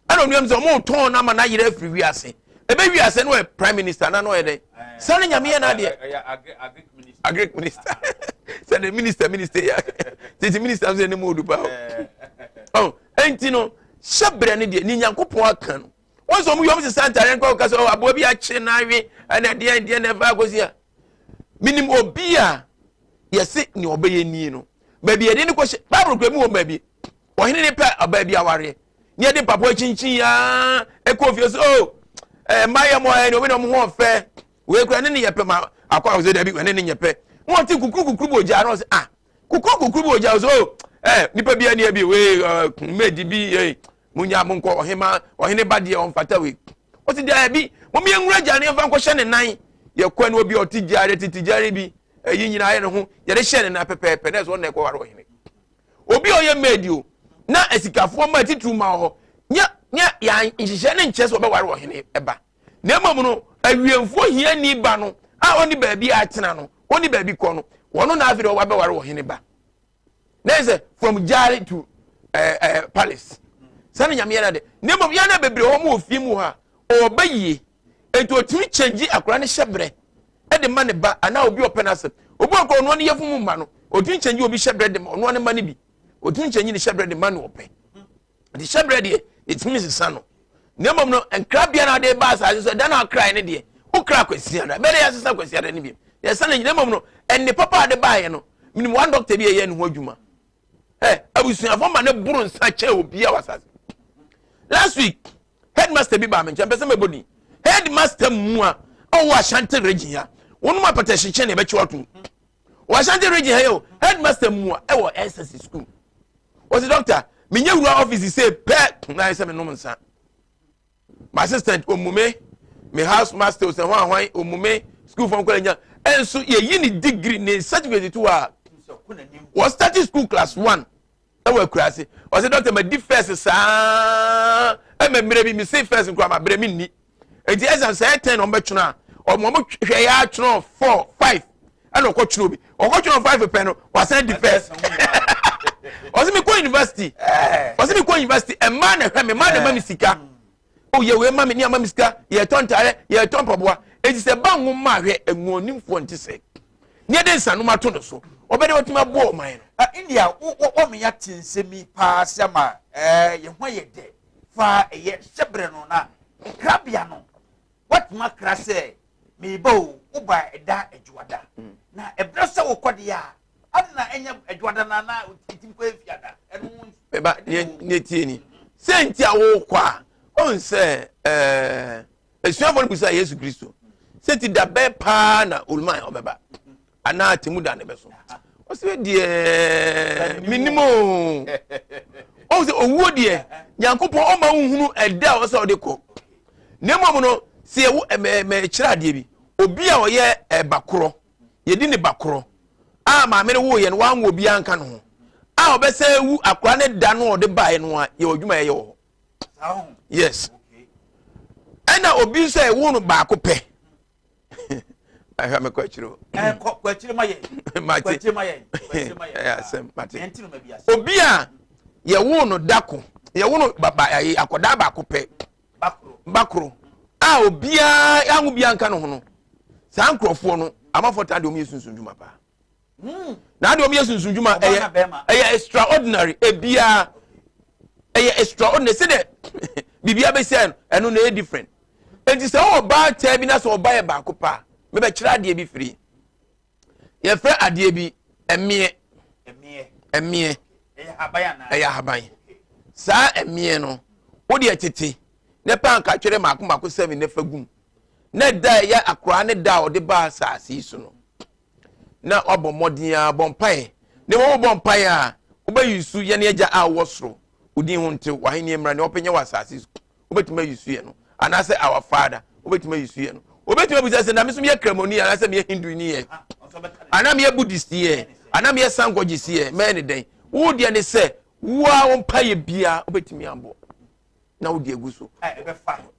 Ɛna onuam sɛ ɔmo tɔn no ama no ayerɛ afiri wiase. Ebe wiase no ɔyɛ prime minister na na ɔyɛ dɛn? Saa na Nyame yɛ n'adeɛ. Agric minister. Sɛ ne minister minister yɛ. Tete minister nso yɛ ne mu odu paa. Ɔn ɛnti no hyɛ brɛ no deɛ ne Nyankopɔn aka no. Wɔn sɛ ɔmo yɛ ɔmo sesa ntaare nkɔ kasa ɔ aboa bi akye n'awe ɛna deɛ deɛ na ɛfa akɔsi a. Minim obi a yɛse nea ɔbɛyɛ nie no. Baabi yɛde no kɔhyɛ Bible kura mu wɔ baabi. Ɔhene ne pɛ ɔbaa bi awareɛ. Ne yɛde mpaboa kyinkyin aa ɛkɔ fie so o ɛɛ mmaa yɛ mo ɛɛ ne obi na ɔmo ho ɔfɛ. Wei kura ne ne yɛ pɛ ma akɔ ahosɛ dabi ɛne ne nyɛ pɛ. Wɔn ti kukuru kukuru bɔ ogya na ɔsɛ ah kukuru kukuru bɔ ogya ɔsɛ o ɛɛ nipa bi ɛni ɛbi wei ɛɛ maid bi ɛɛ munya mo nkɔ ɔhema ɔhene ba deɛ ɔnfata wei. Ɔsi dabi mo mi nwura gya ne nfa nkɔhyɛ ne nan. Yɛ kɔ ɛna obi ɔte gyaare tete gyaare bi ɛyi nyinaa ayɛ ne ho yɛde hyɛ ne nan pɛpɛɛpɛ na ɛsɛ ɔna ɛkɔ ware ɔhene. Obi a ɔyɛ maid o, na asikafoɔ mma atitiriw mma wɔ hɔ, nyɛ nyɛ yɛn nhyehyɛ ne nkyerɛ sɛ ɔbɛware ɔhene ba. Na mmom no, awiɛmfoɔ hiani ba no a ɔnni baabi a atena no, ɔnni baabi kɔ no, wɔn na afei de ɔba bɛware ɔhene ba. Na yɛ sɛ from jaare to eh, eh, palace. Saa na Nyame yɛ no ade. Na mmom yɛn na bebree wɔ hɔ wɔ fie mu hɔ a, ɔba yie. Enti ɔtumi kyɛngye akwadaa no hyɛbrɛ de ma ne ba anaa obi ɔpɛ n'asɛm. Obi wɔ kora ɔnoa ne yafunu mu mma no, ɔtumi kyɛngye obi hyɛbrɛ de ma ɔnoa ne mma no bi. Ɔtumi kyɛngye ne hyɛbrɛ de ma no ɔpɛ. Nti hyɛbrɛ deɛ yɛtumi sesa no. Na mmom no nkrabea no ade ba asase so ɛda no akrae no deɛ wokra kwasiada bɛde yɛasesa kwasiada no bi. Yɛsa no nyina mmom no ɛnne papa ade baeɛ no menim one doctor bi a ɛyɛ ne ho adwuma. Ɛ abusuafo ma ne boro nsa kyɛn obiara wɔ asase. Last week headmaster bi baa me nkyɛn mpɛ sɛ mɛbɔ din headmaster mu a ɔwɔ Ashanti region ha wɔn mu apɛtɛhye kyɛn na ɛbɛkyew atum wɔ Ashanti region ha yɛ o headmaster mu a ɛwɔ SSC school wɔsi doctor menyɛ wura office sɛ pɛ na ayɛ sɛ menom nsa my assistant omume me house master sɛ hwan hwan omume school fam kɔla nya ɛnso yɛyi ne degree ne certificate to a wɔ starting school class one ɛwɔ akuraase ɔsɛ dɔkta ma di first saa ɛma mmerɛ bi mese first nkura ma brɛ mi nni nti ɛsan sɛ ɛtɛn na ɔmbɛtwerɛ a ɔmo ɔmo hwɛ yɛ atwerɛ four five ɛna ɔkɔ twerɛ bi ɔkɔ twerɛ five pɛ no wasan di first ɔsɛ mi kɔ university ɔsɛ mi kɔ university ɛmaa na ɛhwɛ mi ɛmaa na ɛma mi sika. O yɛ wei ma me ne ama me sika, yɛtɔ ntaarɛ, yɛtɔ mpaboa. Enti sɛ ba nwoma a hwɛ nwoonimfoɔ nte sɛ ne yɛde nsanom ato no so, ɔbɛde watumi aboa ɔman no. Ah, India, wo wo wo me ate nsɛm yi paa ase ama eh, yɛn ho ayɛ dɛ fa ɛyɛ hyɛbrɛ no na nkrabea no watumi akra sɛ meba o woba ɛda adwoada mm. na ɛbrɛ sɛ wokɔ deɛ a ade na ɛnyɛ adwoada na na ɛtumi kɔ ɛfiada ɛno meba ne tie ni sɛ nti a wokɔ a ɔn sɛ ɛɛ asuafoɔ no bisa Yesu Kristo sɛ ti da bɛɛ paa na oluman ɔbɛba anaa atemu da ne bɛso ɔsɛ deɛ menim o ɔn sɛ owuo deɛ Nyankopɔn ɔma wohunu ɛda a ɔsɛ ɔde kɔ na mmom no sɛ yɛwo mɛkyerɛ adeɛ bi obi a ɔyɛ ɛba korɔ yɛdi ne ba korɔ a maame no woyɛ no wanwo obiara nka ne ho a ɔbɛsɛ wu akora ne da no ɔde baeɛ no a yɛwɔ adwuma yɛyɛ wɔ hɔ yes ɛna obi nso a ɛwo no baako pɛ ahwɛ me kɔ akyire o kɔ akyire ma yɛn mate kɔ akyire ma yɛn kɔ akyire ma yɛn ɛyɛ asɛm mate yɛn ti no ma bi ase obi a yɛwo no dako yɛwo no baba ayi akɔdaa baako pɛ bakoro a obiara anwo biara nka ne ho no saa nkurɔfoɔ no amafoɔ taa deɛ wɔn yɛ sunsun dwuma paa hmm. Na adeɛ wɔn yɛ sunsun dwuma ɛyɛ ɛyɛ extraordinary ebiara ɛyɛ extraordinary sɛ dɛ biribiara bɛsi ayɛ no ɛno na ɛyɛ different eti sɛ ɔwɔ baa taa bi na sɛ ɔba yɛ baako paa mebɛkyerɛ adeɛ bi firi yɛfrɛ adeɛ bi ɛmeɛ ɛmeɛ ɛyɛ ahaban saa ɛmeɛ no wode ɛtete ne panka twere mako mako sɛmi ne fa gum na da ɛyɛ akoraa ne da a ɔde ba asaase yi so no na wabɔ mmɔden a bɔ mpaeɛ ne wɔn bɔ mpaeɛ a Wobɛyi su yɛne agya a wɔ soro, wo din ho ntew, w'ahenni mmra, nea ɔpɛ nyɛ wɔ asase so. Wobɛtumi ayi su yɛ no. Anaasɛ our father, wobɛtumi ayi su yɛ no. Wobɛtumi abisa sɛ na me so meyɛ kramoni anaasɛ meyɛ hindu ni yɛ, anaa meyɛ buddhist yɛ, anaa meyɛ sankɔgyesi yɛ, mɛyɛ ne dɛn? Wo deɛ ne sɛ wo a wo mpaeɛ biara wobɛtumi abɔ na wode agu so,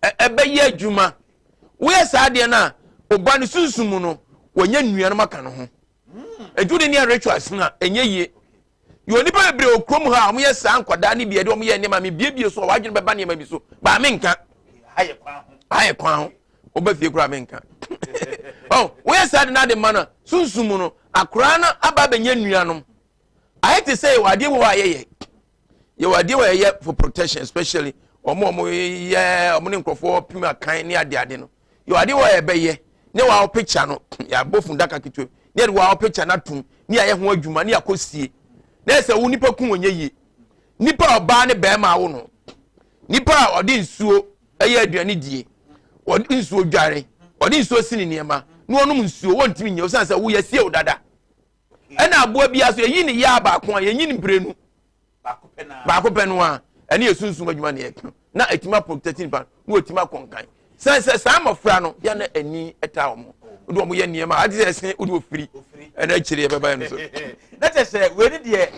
ɛbɛyɛ adwuma. Woyɛ saa deɛ no a, ɔba no sunsum mu no, wɔnyɛ nnuanom aka no ho. Ɛnti wode ne rituals no a, ɛnyɛ yie. Yɛ onipa bebree wɔ kurom ha a wɔyɛ saa nkwadaa no bi, ɛde wɔn yɛ nneɛma mebiebie so a wɔadwene bɛba nneɛma bi so baa menka. Ayɛ kwan ho, woba fie koraa menka. Oh, woyɛ saa de no ade ma no sunsum mu no, akoraa no aba abɛnya nnuanom. Ayɛ te sɛ yɛwɔ adeɛ wɔ hɔ a yɛyɛ, yɛwɔ adeɛ wɔ yɛyɛ for protection, especially wɔn a wɔyɛ wɔn ne nkurɔfoɔ pim akan ne ade ade no. Yɛwɔ adeɛ wɔ a yɛbɛyɛ ne wɔn a picture no, yɛabɔ fundaka ketewa ne yɛde wɔn a picture no atum ne yɛayɛ ho adwuma ne yɛakɔ sie. Na yɛ sɛ wo nipa kun wɔnyɛ yie, nipa a ɔbaa ne bɛrima awo no, nipa a ɔde nsuo ɛyɛ aduane die, ɔde nsuo dware, ɔde nsuo si ne nneɛma na ɔnom nsuo, wɔntumi nyɛ ɔsan sɛ woyɛ sie wo dada. Ɛna aboa bi aso yɛyi ne yaa baako a yɛnyi ne mprenu, baako pɛ no a ɛne yɛ sunsum adwuma ne yɛka na ɛtumi aprotect nipa na wɔtumi akɔ nkan. Sɛ saa mmɔfra no yɛ na ani ɛta wɔn, wode wɔn yɛ nneɛma ade sɛ ɛsene wode ofiri ɛna akyire yɛbɛba yɛn so. Na kyerɛ sɛ wei ne deɛ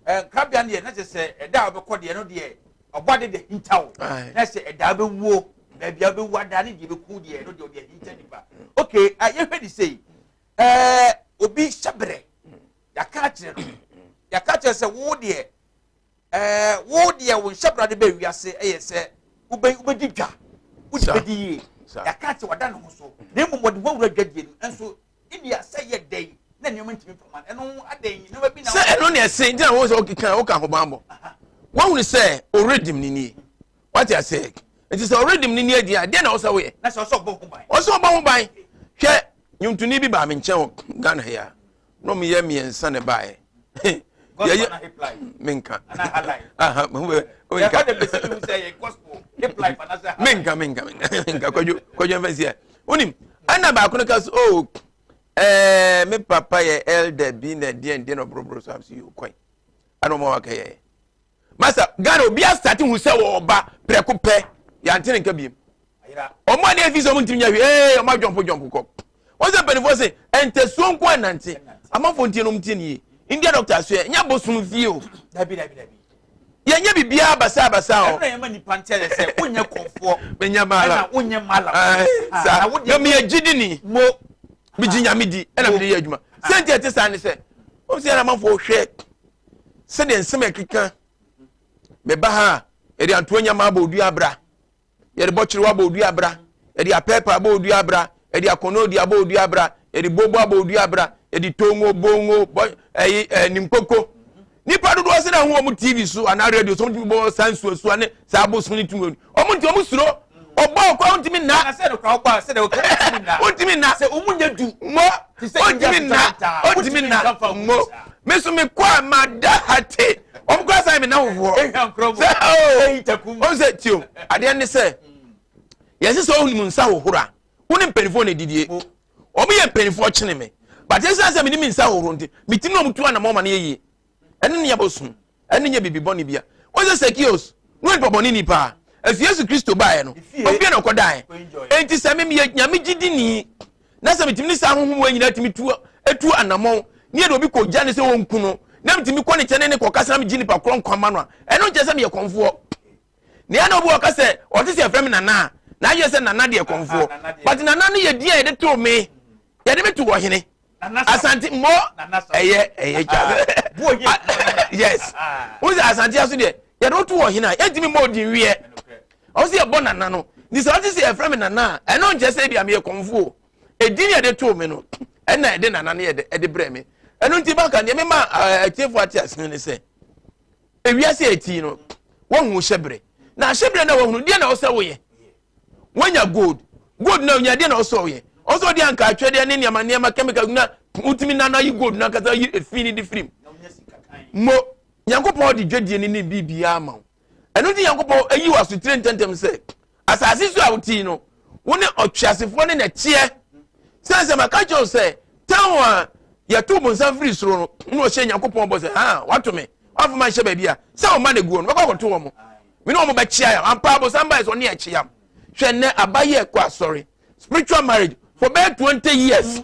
ɛɛ nkrabea no deɛ, na kyerɛ sɛ ɛda a wɔbɛkɔ deɛ no deɛ ɔbɔ ade deɛ hinta wo, na sɛ ɛda wobɛwuo baabi a wobɛwu ada ne deɛ bɛku deɛ no deɛ ɔde ahinta nipa. Okay, yɛhwɛ ne sei, ɛɛ obi hyɛ berɛ, yɛaka akyerɛ no, yɛaka akyerɛ sɛ wo deɛ, ɛɛ wo deɛ wo nhyɛ berɛ de bɛ wiase ɛyɛ sɛ wobɛ wobɛdi dwa, wode bɛdi yie. Yɛaka akyerɛ wada ne ho so, na mmom wɔde ho awura dwadie no nso ebi a sɛ yɛ dɛn na nneɛma ntumi mfama ɛno adɛn nneɛma bi na sɛ ɛno na ɛse nti na wɔn sɛ ɔkeka woka ahobanbɔ wɔhunu sɛ ɔredim ne nie, wate aseɛ? Nti sɛ ɔredim ne nie deɛ a, deɛ na ɔsɛ woyɛ? Na sɛ ɔsɛ ɔbɔ ho ban, ɔsɛ ɔbɔ ho ban. Hwɛ, nnwontoni bi baa me nkyɛn wɔ Ghana ha a na ɔmo yɛ mmiɛnsa na ɛbaeɛ. Yɛyɛ menka menka menka menka kwadwo kwadwo mfa nsi ɛ wonim. Ɛna baako no ka so, oh, ɛɛ me papa yɛ elder bi na deɛ deɛ na ɔborɔborɔ so am so yɛ kwan ɛna ɔmo aka yɛ masa Ghana obi asate hu sɛ wɔba prɛko pɛ yɛante ne nka biem. Ɔmo ade efi sɛ ɔmo ntumi nya hwee, ee ɔmo adwɔnpo dwɔnpo kɔ. Wɔn sɛ mpanimfoɔ sɛ ntasuo nko ɛnante amanfoɔ ntie no, ɔmo tie ne yie. India doctor so yɛ nyɛ bosom fie o. Dabi, dabi, dabi. Yɛnyɛ biribiara basa basa o. Ɛno na yɛma nipa nkyɛn sɛ wonyɛ kɔnfoɔ. Menyɛ maala. Ɛna wonyɛ maala. Saa na meyɛ gyidi ni. Mo. Megye Nyame di ɛna mede yɛ adwuma. Sɛ nti ɛte saa ne sɛ wɔn sɛ yɛn amanfoɔ hwɛ sɛdeɛ nsɛm ɛkeka meba ha a, yɛde antoa nyama abɔ odua abra, yɛde bɔkyerɛw abɔ odua abra, yɛde apɛɛpɛ abɔ odua abra, yɛde akɔnɔdi abɔ odua abra, yɛde bobo abɔ odua abra, yɛde tongo bongo bɔ ɛyi ɛɛ nimkoko. Nipa dodoɔ sɛ na ho wɔn TV so anaa radio so wɔn tumi bɔ saa nsuasua ne saa abosom ne tumi wɔn nti wɔn suro ɔbɔ ɔkɔ wɔn ntumi nna. Na sɛ no kora ɔbɔ a sɛ de ɔkɔ wɔn ntumi nna. Wɔn ntumi nna. Sɛ wɔn nyɛ du. Mo wɔn ntumi nna, wɔn ntumi nna mo. Me so me kɔ a ma da ha te wɔn kɔ asan mi na fofoɔ. Sɛ ooo wɔn sɛ tio adeɛ ne sɛ yɛsɛ sɛ ɔhun mu nsa hohoro a wɔn ne mpanyinfoɔ na edidie, wɔn yɛ mpanyinfoɔ kyene me, but esan sɛ mi ne mi nsa hohoro nti mi ti na wɔn tu anamɔ ma ne yɛ yie. Ɛne ne yɛbɔ ɛne nyɛ biribi bɔne bia. Wɔn sɛ Sakios ne onipa bɔne ni paa, ɛso Yesu Kristo baeɛ no ofie na ɔkɔdaeɛ. Enti sɛ me meyɛ Nyame gyidini na sɛ metumi ne saa honhom wɔ nyinaa tumi tu etu anamɔn ne yɛde obi kɔ gya ne sɛ wɔnku no na metumi kɔ ne kyɛn ne ne kɔkasa na megye nipa korɔ nkwa ma no a, ɛno nkyɛ sɛ meyɛ kɔmfoɔ. Nea na obi wɔ ka sɛ ɔte sɛ yɛfrɛ me nana a, na ayɛ sɛ nana deɛ kɔmfoɔ, but nana no yɛ din a yɛde too me, yɛde me to wɔ hene Asante mo ɛyɛ ɛyɛ twa. Yes, wọn sɛ Asante aso deɛ yɛde woto wɔ hene a yɛntumi mmɔ odin wiɛ, ɔwɔ sɛ yɛbɔ nana no. Nti sɛ ɔte sɛ yɛfrɛ me nana a, ɛno nkyɛ sɛ ebi a meyɛ kɔmfo o. Edin yɛde too me no ɛna ɛde nana no yɛde ɛde brɛ me. Ɛno nti baka deɛ mema atiefo ate ase ne sɛ ewiase a ɛti no wɔhu hyɛbrɛ na ahyɛbrɛ na wɔhunu deɛ na ɔsɛ woyɛ. Wonya gold, gold na onya deɛ na ɔsɛ ɔyɛ, ɔsɛ ɔde anka atwɛdeɛ ne nneɛma nneɛma chemical na wotumi nana yi gold na ankasa yi efi ne de firim mo. Nyankopɔn de dwadie ne ne biribiara ma wo. Ɛno nti Nyankopɔn ayi wɔ asotire ntɛntɛm sɛ asase so a wote yi no, wo ne ɔtweasefoɔ ne nɛteɛ. Sɛ sɛ maka kyerɛ wo sɛ town a Yɛtoo bonsam firi soro no, na ɔhyɛ Nyankopɔn bɔ sɛ, ha, wato me, wamfa ma nhyɛ baabi a, sɛ ɔma no aguo no, mɛkɔ akɔto wɔn. Me ne wɔn bɛkyea yam. Ampa, bonsam baeɛ sɛ ɔne ɛkyea. Hwɛ nnɛ, aba yɛ kɔ asɔre. Spiritual marriage for bɛyɛ 20 years.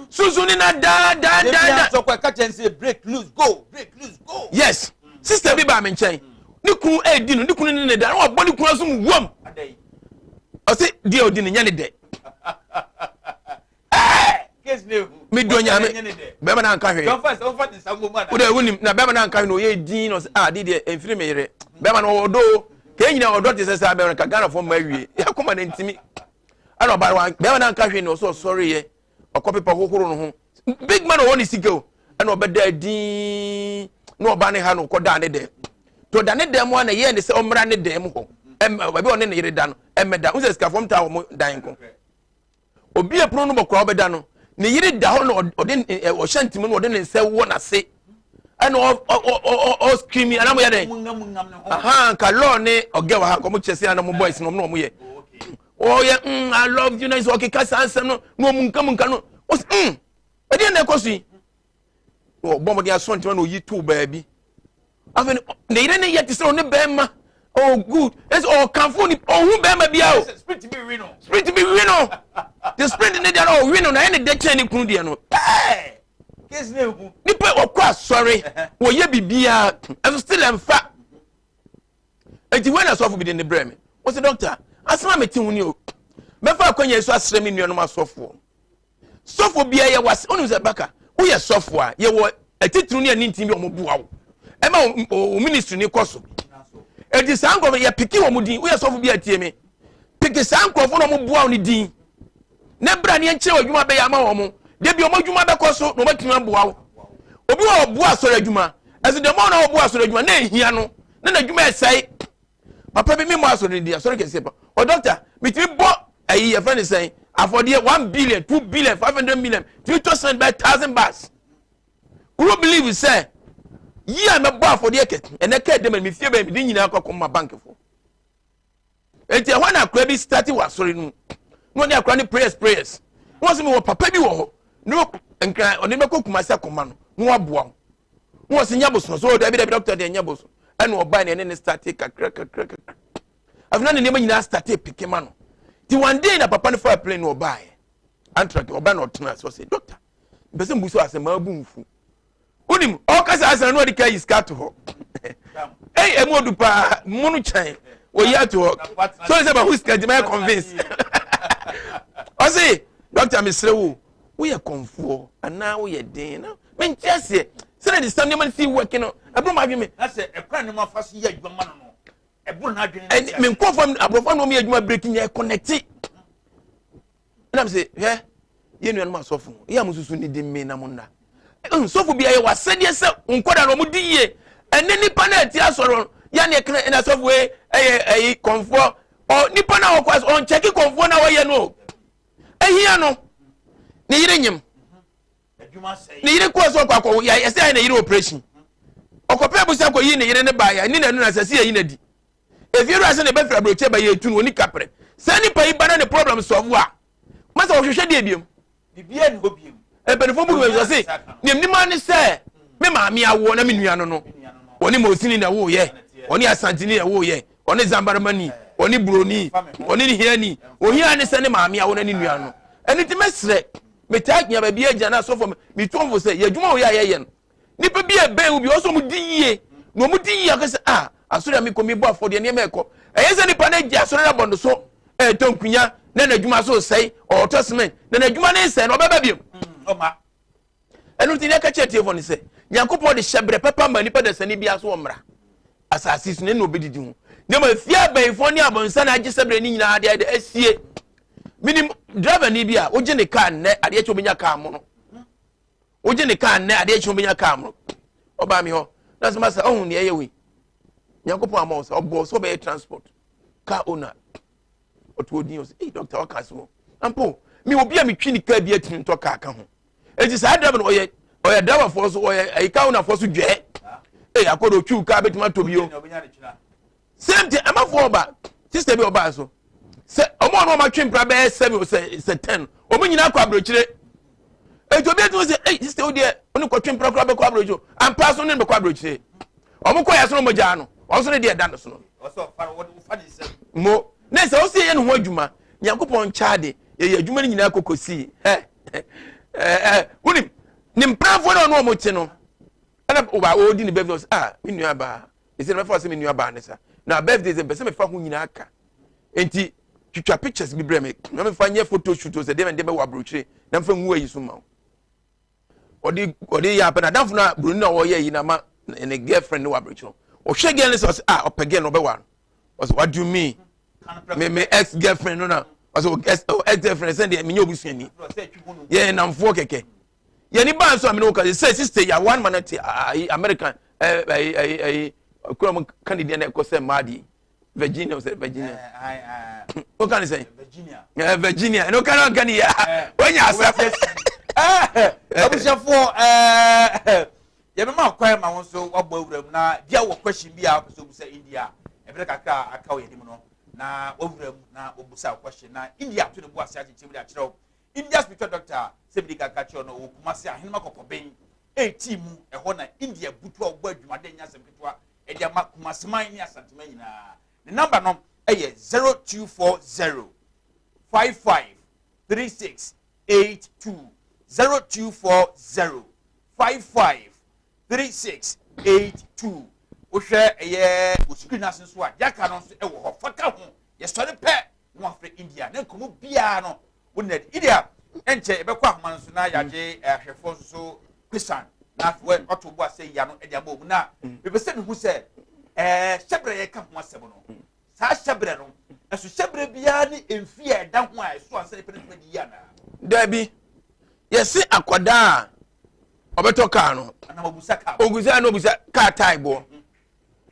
Sunsun ni na daa daa daa daa. Break loose go, break loose go. Yes, sister bi baa me nkyɛn. Ne kunu ɛredi no, ne kunu ne ne da, na wabɔ ne kunu asom wam. Ɔse deɛ ɔdi no nyɛ ne dɛ. Medɔ Nyame. Bɛrima no anka hwee. Wode wonim na bɛrima no anka hwee na ɔyɛ din na ɔsɛ ah de deɛ ɛmfiri me yere. Bɛrima no ɔwɔ ɔdɔ o. Kɛn nyina ɔdɔ te sɛ saa bɛrima no ka Ghanafoɔ mma awie. Yɛakoma no ntimi. Ɛna ɔbaa no bɛrima no anka hwee na ɔsɛ ɔsɔreeɛ. Ɔkɔ pepa hohoro no ho. Big man ɔwɔ ne sika o. Ɛna ɔbɛda din na ɔbaa ne ha no ɔkɔdaa ne dɛm. To ɔda ne dɛm mu a na ɛyɛɛ ne sɛ ɔmmra ne dɛm hɔ. Ɛmɛ baabi a ɔne ne yere da no ɛmmɛda. Wo sɛ sikafoɔ mtaa wɔn dan nko. Obi a pono no bɔkora ɔbɛda no, ne yere da hɔ na ɔde ɔhyɛ ntoma na ɔde ne nsa wɔ n'ase ɛna ɔ ɔ ɔ ɔ scream anam yɛ dɛ aha nka lɔɔ ne ɔgɛ wɔ ha nka ɔmo kyɛ sɛ anam boys na ɔmo na ɔmo yɛ ɔyɛ I love you na sɛ ɔkeka saa nsɛm no na ɔmo nka mu nka no ɔsɛ ɛdeɛ na ɛkɔ so yi ɔbɔ ɔmo de asɔ ntoma na oyi too baabi. Afei ne yere ne yɛ te sɛ ɔne bɛrima. Oh good. Ɛsɛ ɔkanfo ni ɔhu bɛrima bia o. Spirit bi wi no. Spirit bi wi no. The spirit ne deɛ no ɔwi no na ɛyɛ ne dɛ kyɛn ne kunu deɛ no. Pɛɛ. Case ne ehu. Nipa ɔkɔ asɔre wɔyɛ biribiara ɛso still ɛnfa. Eti wei na asɔfo bi de ne brɛ me. Wɔsɛ doctor asɛm a mete ho ni o. Mɛfa akɔnya yi so asrɛ me nuanom asɔfoɔ. Sɔfo biara yɛ wase wonim sɛ baka woyɛ sɔfo a yɛwɔ atitiriw ne anintin bi a wɔn boa wo ɛma wo ministry ne kɔ so eti saa nkurɔfo yɛ piki wɔn din. Woyɛ sɔfo bi a tie me, piki saa nkurɔfo na wɔn boa wo ne din ne bra ne nkyerɛ adwuma bɛyɛ ama wɔn de bi wɔn adwuma bɛkɔ so na wɔn atumi aboa wo. Obi wɔ ɔboa asɔre adwuma ɛso dɛm ɔna ɔboa asɔre adwuma na ehia no na n'adwuma ɛsɛe. Papa bi mi mu asɔre ne di asɔre kɛseɛ pa ɔ dɔkta mitumi bɔ ɛyi yɛfrɛ ne sɛn afɔdeɛ 1 billion, 2 billion, 500 million, tumi tɔ sɛn bɛyɛ 1,000 bars. Kuro believe sɛ yi a mɛbɔ afɔdeɛ kɛ ɛnɛ kɛ dɛm mi fie bɛyɛ mi de nyinaa kɔ akɔma bank fo. Eti ɛhɔ na akora bi start wɔ asɔre no mu na ɔne akora ne prayers prayers na wɔsɛ mi wɔ papa bi wɔ hɔ ne nkran ɔne bɛkɔ Kumasi akɔma no na waboa wo na wɔsɛ nyɛ bosom so. Dabi dabi, dɔkta deɛ nyɛ bosom. Ɛna ɔbaa ne ɛne ne start kakra kakra kakra. Afei na ne nneɛma nyinaa start peke ma no. Ti one day na papa no fa plane na ɔbaeɛ antrak ɔba na ɔtena ase. Ɔsɛ, "Dɔkta, mpɛ sɛ mbu so asɛm maa bu nfu." Wonim ɔkasa asɛm na ɔde ka yi sika to hɔ. Ɛy ɛmu odu paa mu no kyɛn oyi ato hɔ so sɛ mahu sika nti mayɛ convince. Ɔse, "Dɔkta, mesrɛ wo, woyɛ kɔnfoɔ anaa woyɛ den na mente aseɛ sɛdeɛ de sam nneɛma no si work no ɛboro ma adwene me." Na sɛ ɛkwan ne mu afa so yɛ adwuma ma no, ɛboro n'adwene. Ɛne me nkurɔfoɔ aborɔfoɔ na wɔn yɛ adwuma break nyɛ connect. Ɛnam sɛ hwɛ yɛn nuanom asɔfo yɛ a mo susu ne di mme na mo nna nsɔfo bi ayɛ wasɛdeɛ sɛ nkɔda na wɔn di yie. Ɛne nipa na ɛte asɔre no yɛ ne ɛka ɛna asɔfo yi ɛyɛ ɛyi kɔnfoɔ ɔ nipa na ɔkɔ asɔ ɔnkyɛke kɔnfoɔ na wɔyɛ no ehia no. Ne yere nyim ne yere kɔɔ sɛ ɔkɔ akɔ yɛ ɛsɛ ayɛ ne yere operation. Ɔkɔpɛ abusa kɔ yi ne yere ne ba yɛ ne nanu na sɛ si yɛ yi na di efie wura sɛ ne bɛfiri aburokye ba yɛ etu no oni kaprɛ sɛ nipa yi ba na ne problem solve a masa ɔhwehwɛ deɛ biem. Biribiara ni hɔ biem. Mpanyinfoɔ bu bɛ sɛ nea nim ani sɛ me maame awoɔ na me nua no wɔne mosini na ɛwoyɛ, wɔne asantini na ɛwoyɛ, wɔne zambaramani, wɔne buroni, wɔne ne hiani ohia ne sɛ ne maame awo na ne nua no. Ɛno ti mɛsrɛ metaa gyina baabi agyina na asɔfo metu wɔn fo sɛ yɛ adwuma wɔ yɛ a yɛyɛ no nipa bi a ɛbɛn wo bi ɔsɔ ɔmo di yie na ɔmo di yie akasɛ a asɔre a mi kɔ mi bɔ afɔdeɛ nneɛma ɛkɔ ɛyɛ sɛ nipa no agye asɔre no abɔ no so ɛɛtɔ nkunya na n'adwuma so sɛe ɔɔtɔ cement na n'adwuma no nsɛe na ɔbɛba biom. Ɛno nti ne ɛka kyerɛ tiefo no sɛ Nyankopɔn de hyɛ berɛ pɛpa ma nipa dasani biara so wɔ mmara asase so ne na obɛdidi ho na ma fie abɛnfoɔ ne abɔnsa na agye sɛ berɛ ne nyinaa de ayɛ asie. Menim driver ni bi a wogye ne kaa nnɛ adeɛ kyɛ wobɛnya kaa mo no, wogye ne kaa nnɛ adeɛ kyɛ wobɛnya kaa mo. Ɔbaa mi hɔ na sɛ masa ɔhu neɛ ɛyɛ wei Nyankopɔn ama wo sɛ ɔbɔ sɛ ɔbɛyɛ transport car owner. Ɔto odin ɔsɛ, "Ei doctor, waka so ampo mi obi a metwi ne kaa bi atumi ntɔ kaa ka ho." Eti saa driver no ɔyɛ driver foɔ so ɔyɛ ɛyi car owner foɔ so dwɛɛ ee akɔdɔ otwiw kaa bɛtumi atɔ bi o. Same thing amafoɔ ɔba sister bi ɔbaa so sɛ ɔmo a ɔmo atwe mpira bɛyɛ 7 sɛ 10 ɔmo nyinaa kɔ aburokyire. Eti obi etumi sɛ, "Ei, sister, wo deɛ, wo ne kɔtwe mpena koraa bɛkɔ aburokyire." Ampa so ne no bɛkɔ aburokyire. Ɔmo kɔ yɛ so no, ɔmo gyaa no. Ɔno so ne deɛ ɛda no so no. Mo ne sɛ ɔsi yɛ ne ho adwuma, Nyankopɔn nkyɛade, yɛyɛ adwuma no nyinaa kɔkɔsii. Ɛ ɛ ɛ wonim ne mpenafoɔ na ɔno ɔmo te no. Ɛna ɔba ɔredi ne birthday, ɔsɛ, "Ah, me nua baa, ɛsɛ na mɛfa sɛ me nua baa ne sa na birthday sɛ mpɛ sɛ mefa ho nyinaa ka, nti twitwa pictures bi brɛ me na mefa nyɛ photo shoot o, sɛ deɛ mɛde bɛwɔ aburokyire na mefa ngu ayi so ma wo." Ɔde yɛ apɛ na adamfo no a buroni na ɔyɛ yi na ma ne girlfriend ne wɔ aburokyire no, ɔhwɛ girl no sɛ, ɔsɛ, ah, ɔpɛ girl no, ɔbɛwa no. Ɔsɛ, "What do you mean, me ex girlfriend no?" Na ɔsɛ, "Ex girlfriend sɛ deɛ menyɛ obusuani, yɛ namfoɔ kɛkɛ." Yɛni baa nso a mene wo ka sɛ sister yi awa ma no te ayi American ɛyi ɛyi ɛyi kura mu Canadian ɛkɔ sɛ mmaa di Virginia, sɛ Virginia o ka ne sɛn? Virginia. Ɛ Virginia ɛna o ka ne ɔka ne yɛ o nya asɛm. Abusuafoɔ, yɛbɛma kwan ma wo nso wabɔ awura mu na bia wɔ question bi a wopɛ sɛ wobusa India. Ɛberɛ kakra a aka wɔ yɛnim no na wawura mu na wobusa wo question na India ato ne bo ase akyekyere mu de akyerɛ wo. India Spiritual Doctor, sɛ mede kaka kyerɛ no, wɔ Kumase, Ahenema Kɔkɔbɛn ɛti mu ɛhɔ na India butu a wɔbɔ adwumaden nyɛ asɛm ketewa ɛde ama Kumaseman ne Asanteman nyinaa. Ne number no ɛyɛ 0240 55 36 82, 0240 55 36 82. Wohwɛ ɛyɛ wɔ screen ase nso a, deɛ aka no nso ɛwɔ hɔ. Faka ho yɛsɔre pɛ na wafrɛ India ne nkɔmmɔ biara no wo nɛ India. Ɛnkyɛ yɛbɛkɔ ahoma no so na yɛagye ahwɛfoɔ nso so kwesan na afei wato bo asɛ yia no de ama mu. Na mepɛ sɛ mehu sɛ hyɛberɛ yɛka ho asɛm no, saa hyɛberɛ no ɛso hyɛberɛ biara ne mfi a ɛda ho a ɛso ansa nipa no tumi de yi anaa? Dabi, yɛsi akwadaa a ɔbɛtɔ kaa no anaa ɔbusa kaa? Ogusa na obusa kaa tae boɔ.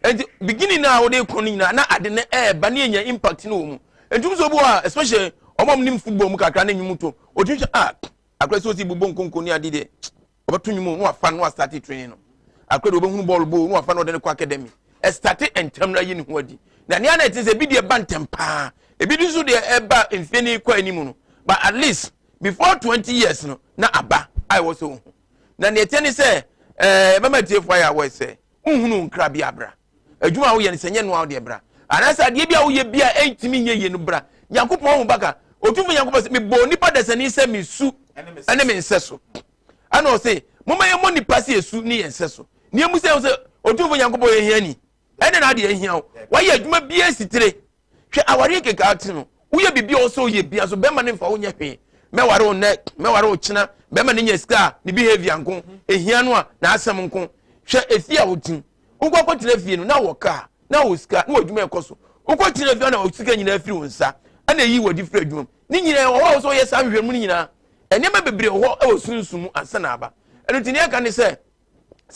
Nti beginning na wode kɔ no nyinaa na ade no ɛɛba ne yɛnya impact no wɔ mu. Nti sɛ obi wɔ a, especially ɔmo a nim football mu kakra ne nnwom to, otumi sɛ, ah, akora sɛ osi bobɔ nkonko ne ade deɛ, ɔbɛto nnwom na wafa no, na wastart training no. Akora deɛ ɔbɛhunu bɔɔl bɔ na wafa no, ɔde no kɔ academy. Ɛstart ntɛm na ayi ne ho adi. Na nea na ɛte sɛ ebi deɛ ba ntɛm paa, ebi nso deɛ ɛba mfe ne kɔ anim no, but at least before 20 years no na aba a ɛwɔ sɛ ohun. Na nea ɛteɛ ne sɛ bɛma tiefoɔ ayɛ awɔ sɛ nhunu nkra bi abra adwuma a woyɛ no sɛ nyɛ noa wodeɛ bra, anaasɛ adeɛ bi a woyɛ bi a ɛntumi nyɛ yie no bra. Nyankopɔn ho baka Otumfo Nyankopɔn sɛ, "Mebɔ nipa dasani sɛ mesu ɛne me nsɛ so." Ɛna ɔse, "Momma yɛmmɔ nipa sɛ yɛsu ne yɛn nsɛ so." Nea mu sɛ Otumfo Nyankopɔn yɛ hiani ɛne na adeɛ ahia wo, wayɛ adwuma biara sitire. Hwɛ, awareɛ keka ate no, woyɛ biribi a ɔsɛ woyɛ bia so, bɛrima ne mfa wonyɛ hwee. Mɛware wo nnɛ, mɛware wo kyena, bɛrima ne nya sika a, ne behavior nko ehia no a n'asɛm nko. Hwɛ, efie a wotim, wokɔ akɔtena fie no na wɔ kaa na wɔ sika na wɔ adwuma ɛkɔ so, wokɔ tena fie na wɔ sika nyinaa firi wo nsa, ɛna eyi wɔ di firi adwuma mu ne nyinaa wɔ hɔ a wɔsɛ wɔyɛ saa nhwehwɛ mu no nyinaa. Nneɛma bebree wɔ hɔ ɛwɔ sunsun mu ansa na aba. Ɛno ti nea ɛka ne sɛ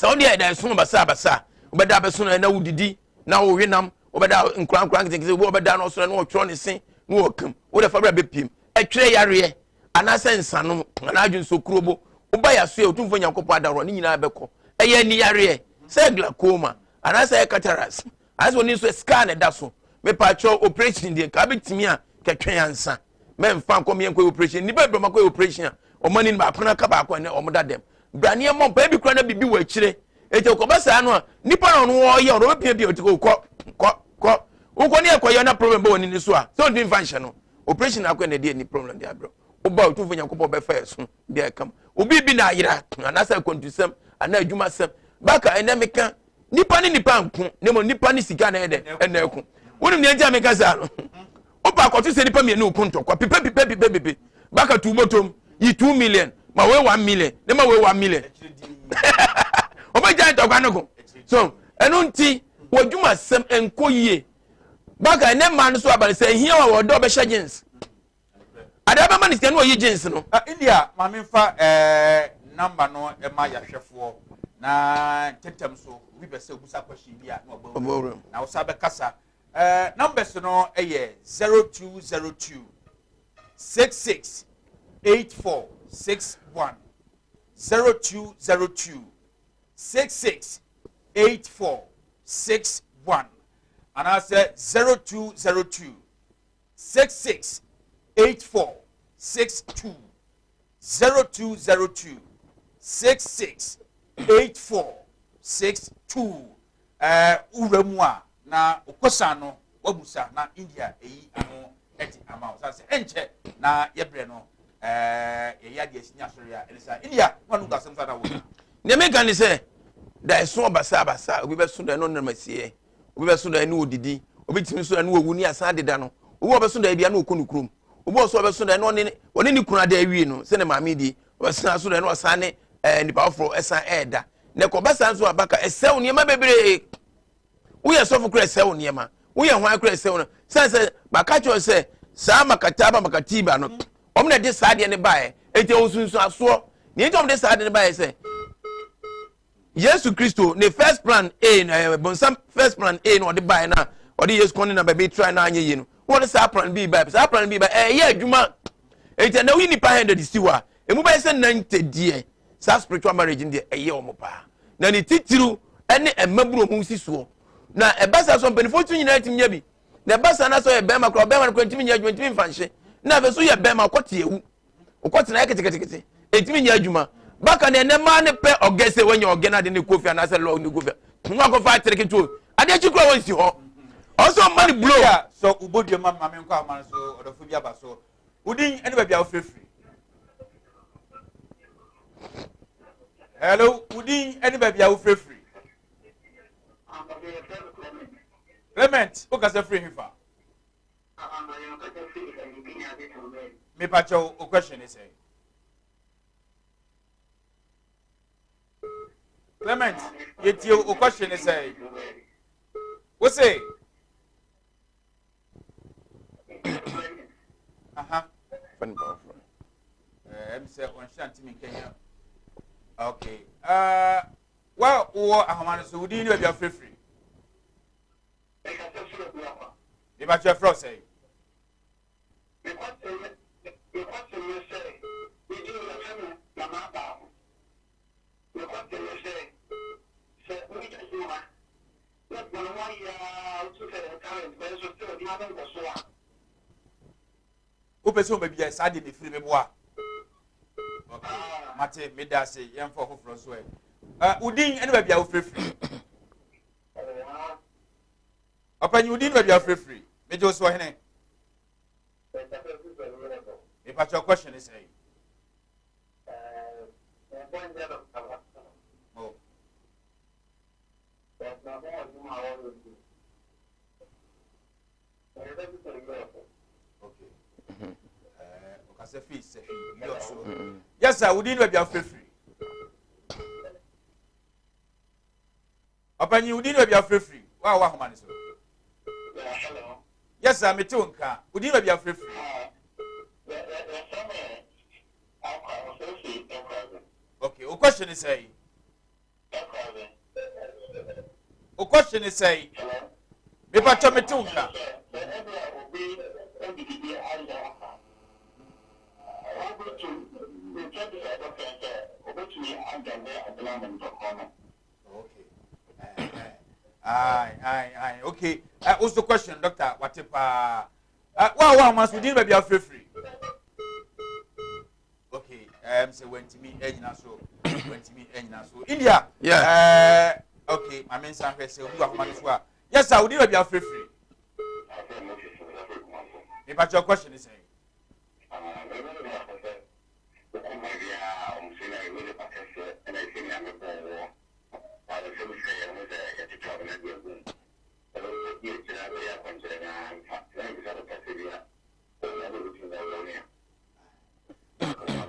wode ɛda ɛsono basa basa, wobɛda abɛsono ɛna wodidi na wowe nam, wobɛda nkora nkora nketenkete, obi wɔbɛda no ɔsono na ɔtwerɛ ne se na wɔkam wode fa bra bɛpiem ɛtwerɛ yareɛ anaasɛ nsanom anaa adwonso kurobo. Woba yɛ aso yɛ Otumfoɔ Nyankopɔn adarɔ ne nyinaa bɛkɔ. Ɛyɛ ani yareɛ sɛ glaucoma anaasɛ ɛyɛ cataracts anaasɛ wɔne nso scar na ɛda so, mepaakyɛw, operation deɛ nka bɛtumi a kɛtwɛn ansa. Mɛmfa nkɔ meyɛ nkɔyɛ operation. Nnipa bebree ɔmakɔyɛ operation a ɔmo ani no baako no aka baako a ɛnɛ ɔmo da dɛm. Bra ne ɛmmɔ mpa ebi kura na biribi wɔ akyire. Eti ɔkɔba saa no a, nipa na ɔno ɔyɛ ɔno ɔbɛpia bi a ɔti kɔ kɔ kɔ kɔ wokɔ ne ɛkɔyɛ na problem bɛ wɔ ne so a, sɛ ɔntumi nfa nhyɛ no operation akɔ na ɛde ani problem de abrɛ. Woba, Otumfo Nyankopɔn bɛfa yɛ so de ɛkam obi bi na ayera anaasɛ akwantusɛm anaa adwumasɛm baka. Ɛnɛ meka nipa ne nipa nko na mmom nipa ne sika na ɛyɛ dɛ ɛna ɛko. Wonim nea nti a meka saa no? Wopa akɔto sɛ nipa mmienu ko ntɔkwa pipe pipe pipe pipe baka tu bɔtɔm yi 2 million ma wei, 1 million ne ma wei, 1 million, ɔbɛgya ntɔkwa no ko. So ɛno nti wɔdwuma sɛm nkɔ yie baka. Ɛnɛ mmaa no so aba no sɛ ehia wɔ wɔdɔ ɔbɛhyɛ jeans adeɛ bɛma ne sika no, ɔyi jeans no. India, maame, nfa number no ɛma yɛahwɛfoɔ na ntɛntɛm so obi bɛ sɛ obusa question bi a na ɔbɔ ɔbɔ na ɔsa bɛkasa. Numbers no ɛyɛ 0202 66 84 61, 0202 66 84 61, anaasɛ 0202 66 84 62. 0202 66 84 62. Ɛɛ wura mu a na okosan no wabusa na India eyi ano ɛde ama wo san sɛ ɛnkyɛ na yɛbrɛ no, ɛɛ yɛyɛ adeɛ si ne asɔre a ɛne saa India wɔn anum asɛm so ada wɔ. Nea meka ne sɛ da ɛso ɔbasa abasa, obi bɛso da ɛno ɔnam asieɛ, obi bɛso da ɛne odidi, obi tumi so da ɛne owu ne asan adeda no. Obi a ɔbɛso da bia na ɔkɔ ne kurom, obi a ɔso ɔbɛso da ɛne ɔne ne kunu ada awie no sɛ ne maame die, ɔbɛsan so da ɛne ɔsan ne nipa foforɔ ɛsan ɛɛda na ɛkɔba saa nso abaka ɛsɛw nneɛma bebree. Woyɛ sɔfo kora, ɛsɛw nneɛma. Woyɛ hwan kora, ɛsɛw no sɛn sɛ maka kyerɛ sɛ saa makataba makatiba no, wɔn na ɛde saa adeɛ no baeɛ. Eti ɛwɔ sunsuasoɔ nea eti wɔn de saa adeɛ no baeɛ sɛ Yesu Kristo ne first plan A na ɛɛ bonsam first plan A na ɔde baeɛ, na ɔde Yesu kɔn ne na baabi try na anyɛ yie no, wɔde saa plan B baeɛ. Saa plan B baeɛ, ɛyɛ adwuma. Eti ɛna woyi nipa 100 si hɔ a, emu bɛyɛ sɛ 90 deɛ, saa spiritual marriage no deɛ ɛyɛ wɔn paa, na ne titiriw ɛne mmabunu wɔn si soɔ. Na ɛba saa so, mpanimfoɔ tiri nyinaa tumi nya bi. Na ɛba saa na sɛ ɔyɛ bɛrima koraa, ɔbɛrima no koraa ntumi nyɛ adwuma, ntumi nfa nhyɛ. Na afei so yɛ bɛrima ɔkɔ te ewu, ɔkɔ tena yɛ ketekete, ntumi nyɛ adwuma baka. Na ɛnɛ maa ne pɛ ɔgɛ sɛ wɔnyɛ ɔgɛ na de ne kofi anaasɛ lɔɔ ne kofi wɔn akɔfa atere ketewa adeɛ akyi koraa wɔn si hɔ ɔsɛ ɔma ne blow. Sɛ wobɔ dua ma maame nkɔ ahoma no so, ɔdɔfo bi aba so. Wodin ne baabi a wofirifiri? Hello, wodin ne baabi a wofirifiri? Clement, wokasa firi hefa? Mepakyɛw, o question ne sɛ? Clement, yɛtie o, question ne sɛ? Wo se aha ɛm sɛ ɔnhyɛ ntumi nkɛnyɛ. Okay, wa wowɔ ahoma no so, wodin ne baabi afirifiri? Mepakyɛ, frɛ wo sɛ? Wopɛ sɛ wobaabi a saa deɛ mefiri meboa. Okay, mate, meda ase. Yɛmfa ɔfoforɔ nso ɛ. Wo din ne baabi a wofirifiri? Ɔpanyin, wo din ne baabi a wofirifiri? Megye wo so, ɔhene. Mepakyɛ, question ne sɛ? Oh. Okay. Ɔkasa fi sɛhwi yɔ so. Yes sir, wo din ne baabi a wofirifiri? Ɔpanyin, wo din ne baabi a wofirifiri? Wa a wahoma ne so. Yes sir, mete wo nka. Wo din ne baabi a wofirifiri? Okay, o question ne sɛ? O question ne sɛ? Mepakyɛ, mete wo nka. Okay. Aye, aye, aye. Okay. Also question, doctor, what pa? Wa wa ma so din baabi afirifiri. Okay, sɛ wantumi anyina so, wantumi anyina so. India. Yeah. Okay, maame nsa hwɛ sɛ obi wɔ ahoma no so a. Yes sir, wodi baabi afirifiri? Mepakyɛ, question ne sɛ?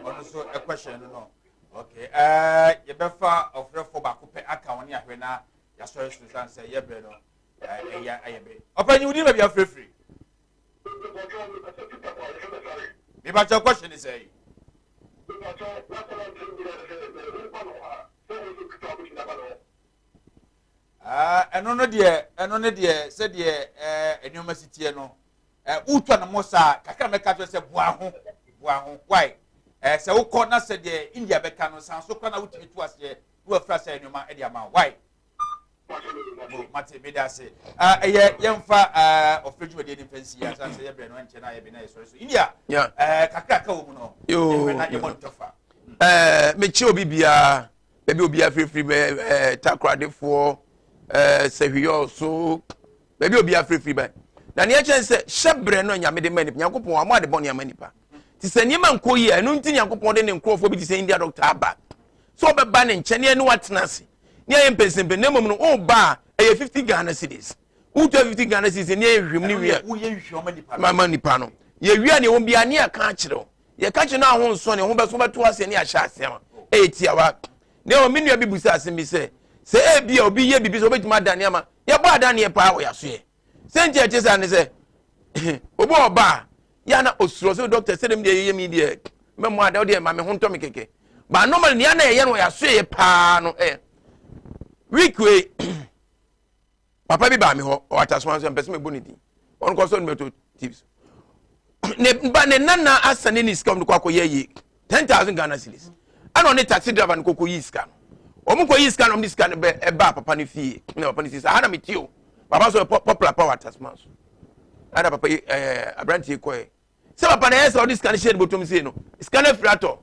Ɔno nso question no. Okay, yɛbɛfa ɔfrɛfo baako pɛ aka wɔn ne ahwɛ na yɛasɔre so san sɛ yɛbrɛ no ɛyɛ ayɛ bɛ. Ɔpanyin, wodi baabi afirifiri? Mepakyɛ, question ne sɛ? Ɛno no deɛ, ɛno no deɛ, sɛdeɛ nneɛma si teɛ no, wotwa no mo saa kakra, mɛka kyerɛ sɛ boa ho, boa ho why sɛ wokɔ na sɛ deɛ India bɛka no san so kora na wotumi to aseɛ na wafira sɛ nneɛma de ama wo why. Mo mate meda ase. Ah, ɛyɛ yɛmfa ah, ɔfrɛ dwumadie no mfa nsi asan sɛ yɛbrɛ no ɛnkyɛ na yɛbi na yɛsɔre so. India, Yeah. eh, kakra ka wɔ mu no. Yoo, Yɛhwɛ na yoo. yɛbɔ ntɔfa. Ɛɛ, mekyia obi biara, baabi obiara firifiri bɛ ɛɛ Takoradefoɔ, ɛɛ Sɛhwiyɔɔso, baabi obiara firifiri bɛ. Na nea ɛkyɛn sɛ hyɛ brɛ no a Nyame de ma nipa, Nyankopɔn wamɔ ade bɔne ama nipa. Ti sɛ nneɛma nkɔ yie a, ɛno nti Nyankopɔn de ne nkurɔfoɔ bi te sɛ India doctor aba. Sɛ ɔbɛba ne nkyɛn ne ɛne watena ase, ne ayɛ mpɛnsɛmpɛn, na mmom no, woba a, ɛyɛ 50 Ghana cedis. Wotua 50 Ghana cedis ne yɛ nhwehwɛmu ne wie a, Woyɛ nhwehwɛmu ma nipa no. Ma nipa no. Yɛwie a, nea ɛwɔ biara ne yɛka akyerɛ wo. Yɛka kyerɛ no a ho nsɔ ne ho bɛso bɛto aseɛ ne ahyɛ aseɛ ma ɛyɛ tiawa. Na ɛwɔ me nua bi busa asɛm bi sɛ, sɛ ebi a obi yɛ biribi sɛ obɛtumi adane ama, yɛbɔ adaneɛ paa wɔ yɛasoɛ. Sɛ nti ɛte saa ne sɛ, obi wɔ ɔba a, yɛ na osuro sɛ dɔkta sɛ dɛm deɛ yɛyɛ mi deɛ mɛmmɔ ada wodeɛ ma me ho ntɔ me kɛkɛ. But normally nea na yɛyɛ no wɔ yɛasoɛ paa no ɛyɛ week wei. Papa bi baa me hɔ, ɔwɔ Atasoma nso, mpɛ sɛ mebɔ ne din. Ɔno kɔ sɔ no mɛtɔ tips. Ne ba ne nana asa ne ne sika ɔmo de kɔ akɔyɛ yie 10,000 Ghana cedis. Ɛna ɔne taxi driver no kɔkɔ yi sika no. Ɔmo kɔ yi sika no, ɔmo de sika no bɛ ɛbaa papa no fie. Na papa no si sɛ aha na me ti o. Papa nso yɛ popular pa wɔ Atasoma so. Ɛna papa yi ɛɛ aberanteɛ kɔɛ. Sɛ papa no ɛyɛ sɛ ɔde sika no hyɛ ne bɔtɔm sei no, sika no afiri atɔ.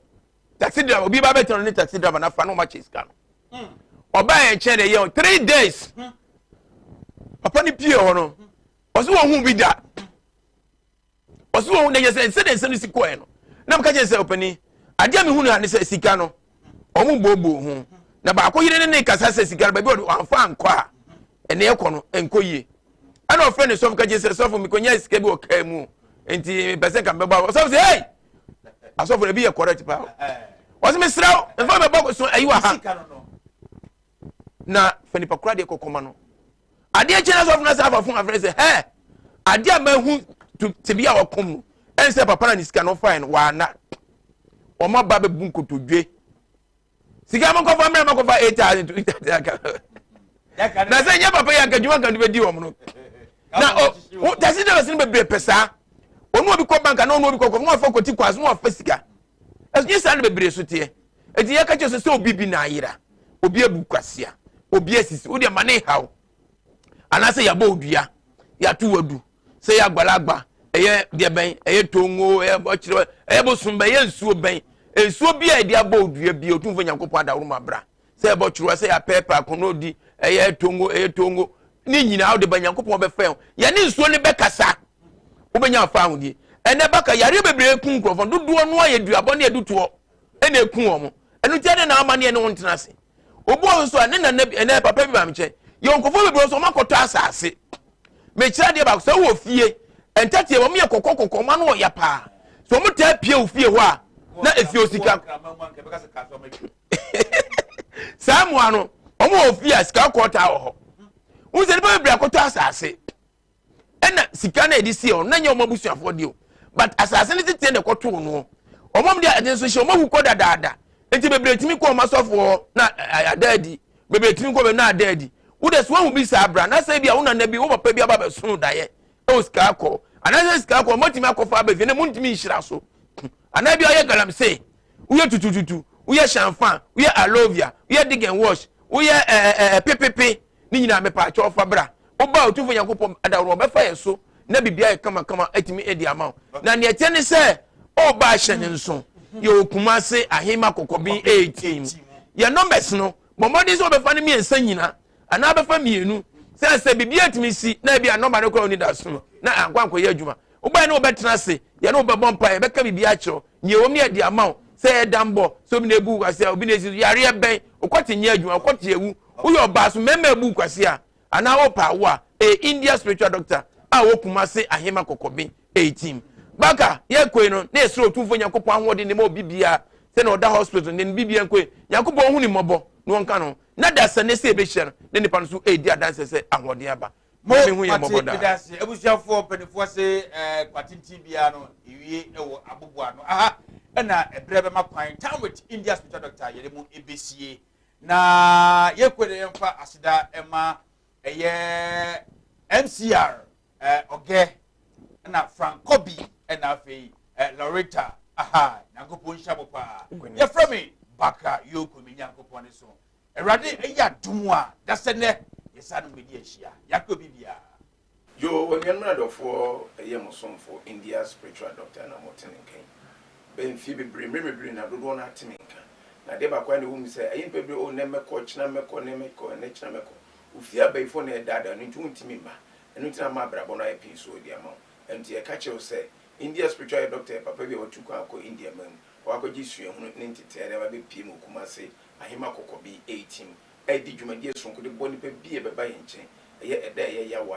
Taxi driver obi ba bɛtɛn ne taxi driver na fa na ɔmo akyɛ sika no. Ɔbaa yɛn nkyɛn na ɛyɛ 3 days. Papa no pie hɔ no, ɔsɛ wɔn hu bi da. Ɔsɛ wɔn hu na yɛ sɛ nsɛ de nsɛm no si kɔɛ no. Na mo ka kyerɛ sɛ ɔpanin, adeɛ a mi hu no ha ne sɛ sika no, wɔn booboo ho. Na baako yere ne ne kasa sɛ sika no baabi a ɔde wɔamfa ankɔ a, ɛnna ɛkɔ no nkɔ yie. Ɛna ɔfrɛ ne sɔfo ka kyerɛ sɛ sɔfo mekɔnya sika bi wɔ kaa mu nti mepɛ sɛ nka mebɛbɔ. Ɔsɔfo sɛ hey! Asɔfo no ebi yɛ correct paa. Ɔsɛ mesrɛ wo mfa mɛbɔ so ayi wɔ ha. Na fa nipa koro adeɛ kɔkɔma no. Adeɛ kyɛn asɔfo no asa afa fon afrɛ sɛ hɛ adeɛ a mahu te bi a wɔkɔm no ɛn sɛ papa na ne sika no ɔfae no wɔana wɔn aba bɛbu nkotodwe sika mo nkɔfa mmerɛ makɔfa 8,000 2,000 aka na sɛ nyɛ papa yi anka dwuma nka de bɛdi wɔn no na o taxi drivers no bebree pɛ saa. Ɔno obi kɔ bank na ɔno obi kɔ kɔ na wafa kɔti kwan so na wafa sika. Ɛso nyɛ saa na bebree so teɛ. Eti yɛka kyerɛ sɛ sɛ obi bi na ayera, obi abu kwasia, obi asisi, wo deɛ ma ne haw. Anaasɛ yɛabɔ odua, yɛato wadu, sɛ yɛ agbalagba, ɛyɛ deɛ bɛn, ɛyɛ tongo, ɛyɛ ɔkyerɛ, ɛyɛ bosom bɛn, ɛyɛ nsuo bɛn. Nsuo bi a yɛde abɔ odua bi, Otumfoɔ Nyankopɔn adaworo mu abra. Sɛ ɛbɔ kyerɛ, sɛ yɛapɛɛpɛ akɔnɔdi, ɛyɛ tongo, ɛyɛ tongo, ne nyinaa wode ba Nyankopɔn bɛfɛ ho. Yɛne nsuo no bɛkasa. Wobɛnya afa ahodie. Ɛnɛ baka yareɛ bebree ku nkurɔfoɔ dodoɔ no ayɛ duabɔ ne adutoɔ ɛna eku wɔn. Ɛno nti ɛne na ama ne ɛne ho ntena ase. Obi wɔ nso a ne nana bi ɛnɛ papa bi ba me nkyɛn. Yɛ nkurɔfoɔ bebree nso wɔn akɔtɔ asase. Mekyerɛ adeɛ baako sɛ wɔ fie ntateɛ wɔn yɛ kɔkɔ kɔkɔ wɔn ano ɔya paa. So wɔn taa pie wɔ fie hɔ a na efie osika. Saa mmoa no wɔn wɔ fie a sika kɔɔ taa wɔ hɔ. Wɔn sɛ nipa bebree akɔtɔ asase. Ɛna sika na yɛde sie wɔn na nyɛ wɔn abusuafoɔ deɛ o, but asase no tete na ɛkɔtoo no wɔn wɔn de ade nso hyɛ wɔn awu kɔ dadaada. Nti bebree tumi kɔ wɔn asɔfoɔ na ada adi, bebree tumi kɔ na ada adi. Wo de so wɔn bi saa abira na sɛ bi a wo nana bi, wo papa bi aba bɛso daeɛ ɛwɔ sika akɔ anaasɛ sika akɔ wɔn atumi akɔfa aba fie na mo ntumi nhyira so, anaa bi a ɔyɛ galamsey, woyɛ tutututu, woyɛ shanfa, woyɛ alovia, woyɛ dig and wash, woyɛ ɛɛ ɛɛ pepepe ne nyinaa, mepa akyɛw fa bra. Woba Otumfo Nyankopɔn adaworo ɔbɛfa yɛn so na biribi ayɛ kamakama atumi adi ama wo. Na nea ɛteɛ ne sɛ ɔba ahyɛ ne nso yɛwɔ Kumase Ahema Kɔkɔben 18. Yɛn numbers no, bɔ mmɔden sɛ wɔbɛfa no mmiɛnsa nyina anaa bɛfa mmienu sɛ sɛ biribi atumi si na ebi a nɔmba no kora oni da so no na ankɔ ankɔyɛ adwuma. Wobɛyɛ ne wobɛtena ase, yɛne wobɛbɔ mpa, yɛbɛka biribi akyerɛw nea ɛwɔ mu ne yɛde ama wo sɛ ɛyɛ dambɔ sɛ obi na ebu kwasi a obi na esi yareɛ bɛn wokɔte nyɛ adwuma wokɔte ewu woyɛ ɔbaa so mmarima ebu kwasi a anaa wɔpa awo a ɛyɛ India spiritual doctor a wɔ Kumase Ahema Kɔkɔben 18 baka yɛkɔe no na yɛsrɛ Otumfoɔ Nyankopɔn ahoɔden ne ma obi biara sɛ na ɔda hospital ne bibia nkɔe Nyankopɔn hu ne mmɔbɔ na wɔnka no na da sɛ ne sɛ yɛbɛhyia no na nipa no so ɛredi adanse sɛ ahoɔden aba. Mo Nyame hu yɛn mate mmɔbɔ daa. meda ase abusuafoɔ mpanimfoɔ se kwatenten biara no ewie wɔ aboboa no aha ɛna ɛbrɛ bɛma kwan. Time with India spiritual doctor yɛde mu ebesie na yɛkɔ de yɛmfa aseda ɛma ɛyɛ MCR ɔgɛ ɛna Francobi ɛna afei Loretta aha. Nyankopɔn nhyia mo paa. Yɛfrɛ me Baka Yoko, me Nyankopɔn ne so Awurade ɛyɛ adom a dasɛ nnɛ. Yɛsa no bɛdi ahyia. Yɛakɔ obi biara. Yo, anuanom adɔfoɔ, ɛyɛ mo somfo India spiritual doctor na mote ne nkan. Bɛyɛ mfie bebree, mmerɛ bebree na dodoɔ no ate me nka. Na adeɛ baako a na ɛwɔ mu sɛ, ɛyɛ nnipa bebree, oh, nnɛ mɛkɔ, kyena mɛkɔ, nnɛ mɛkɔ, ɛnnɛ kyena mɛkɔ. Ofie abayifoɔ na ɛdaadaa no nti wontumi mma. Ɛno nti na ama abrabɔ no ayɛ pii so de ama wo. Ɛno nti yɛka kyerɛ wo sɛ, India spiritual doctor yɛ papa bi a watu kwan akɔ India man mu. Wakɔgye suahunu ne nteteɛ de aba abɛpue mu wɔ Kumase, Ahema Kɔkɔbi 18 mu, ɛredi dwumadie sononko de boa nnipa bi a ɛbɛba yɛn nkyɛn. Ɛyɛ ɛda a ɛyɛ yaw a.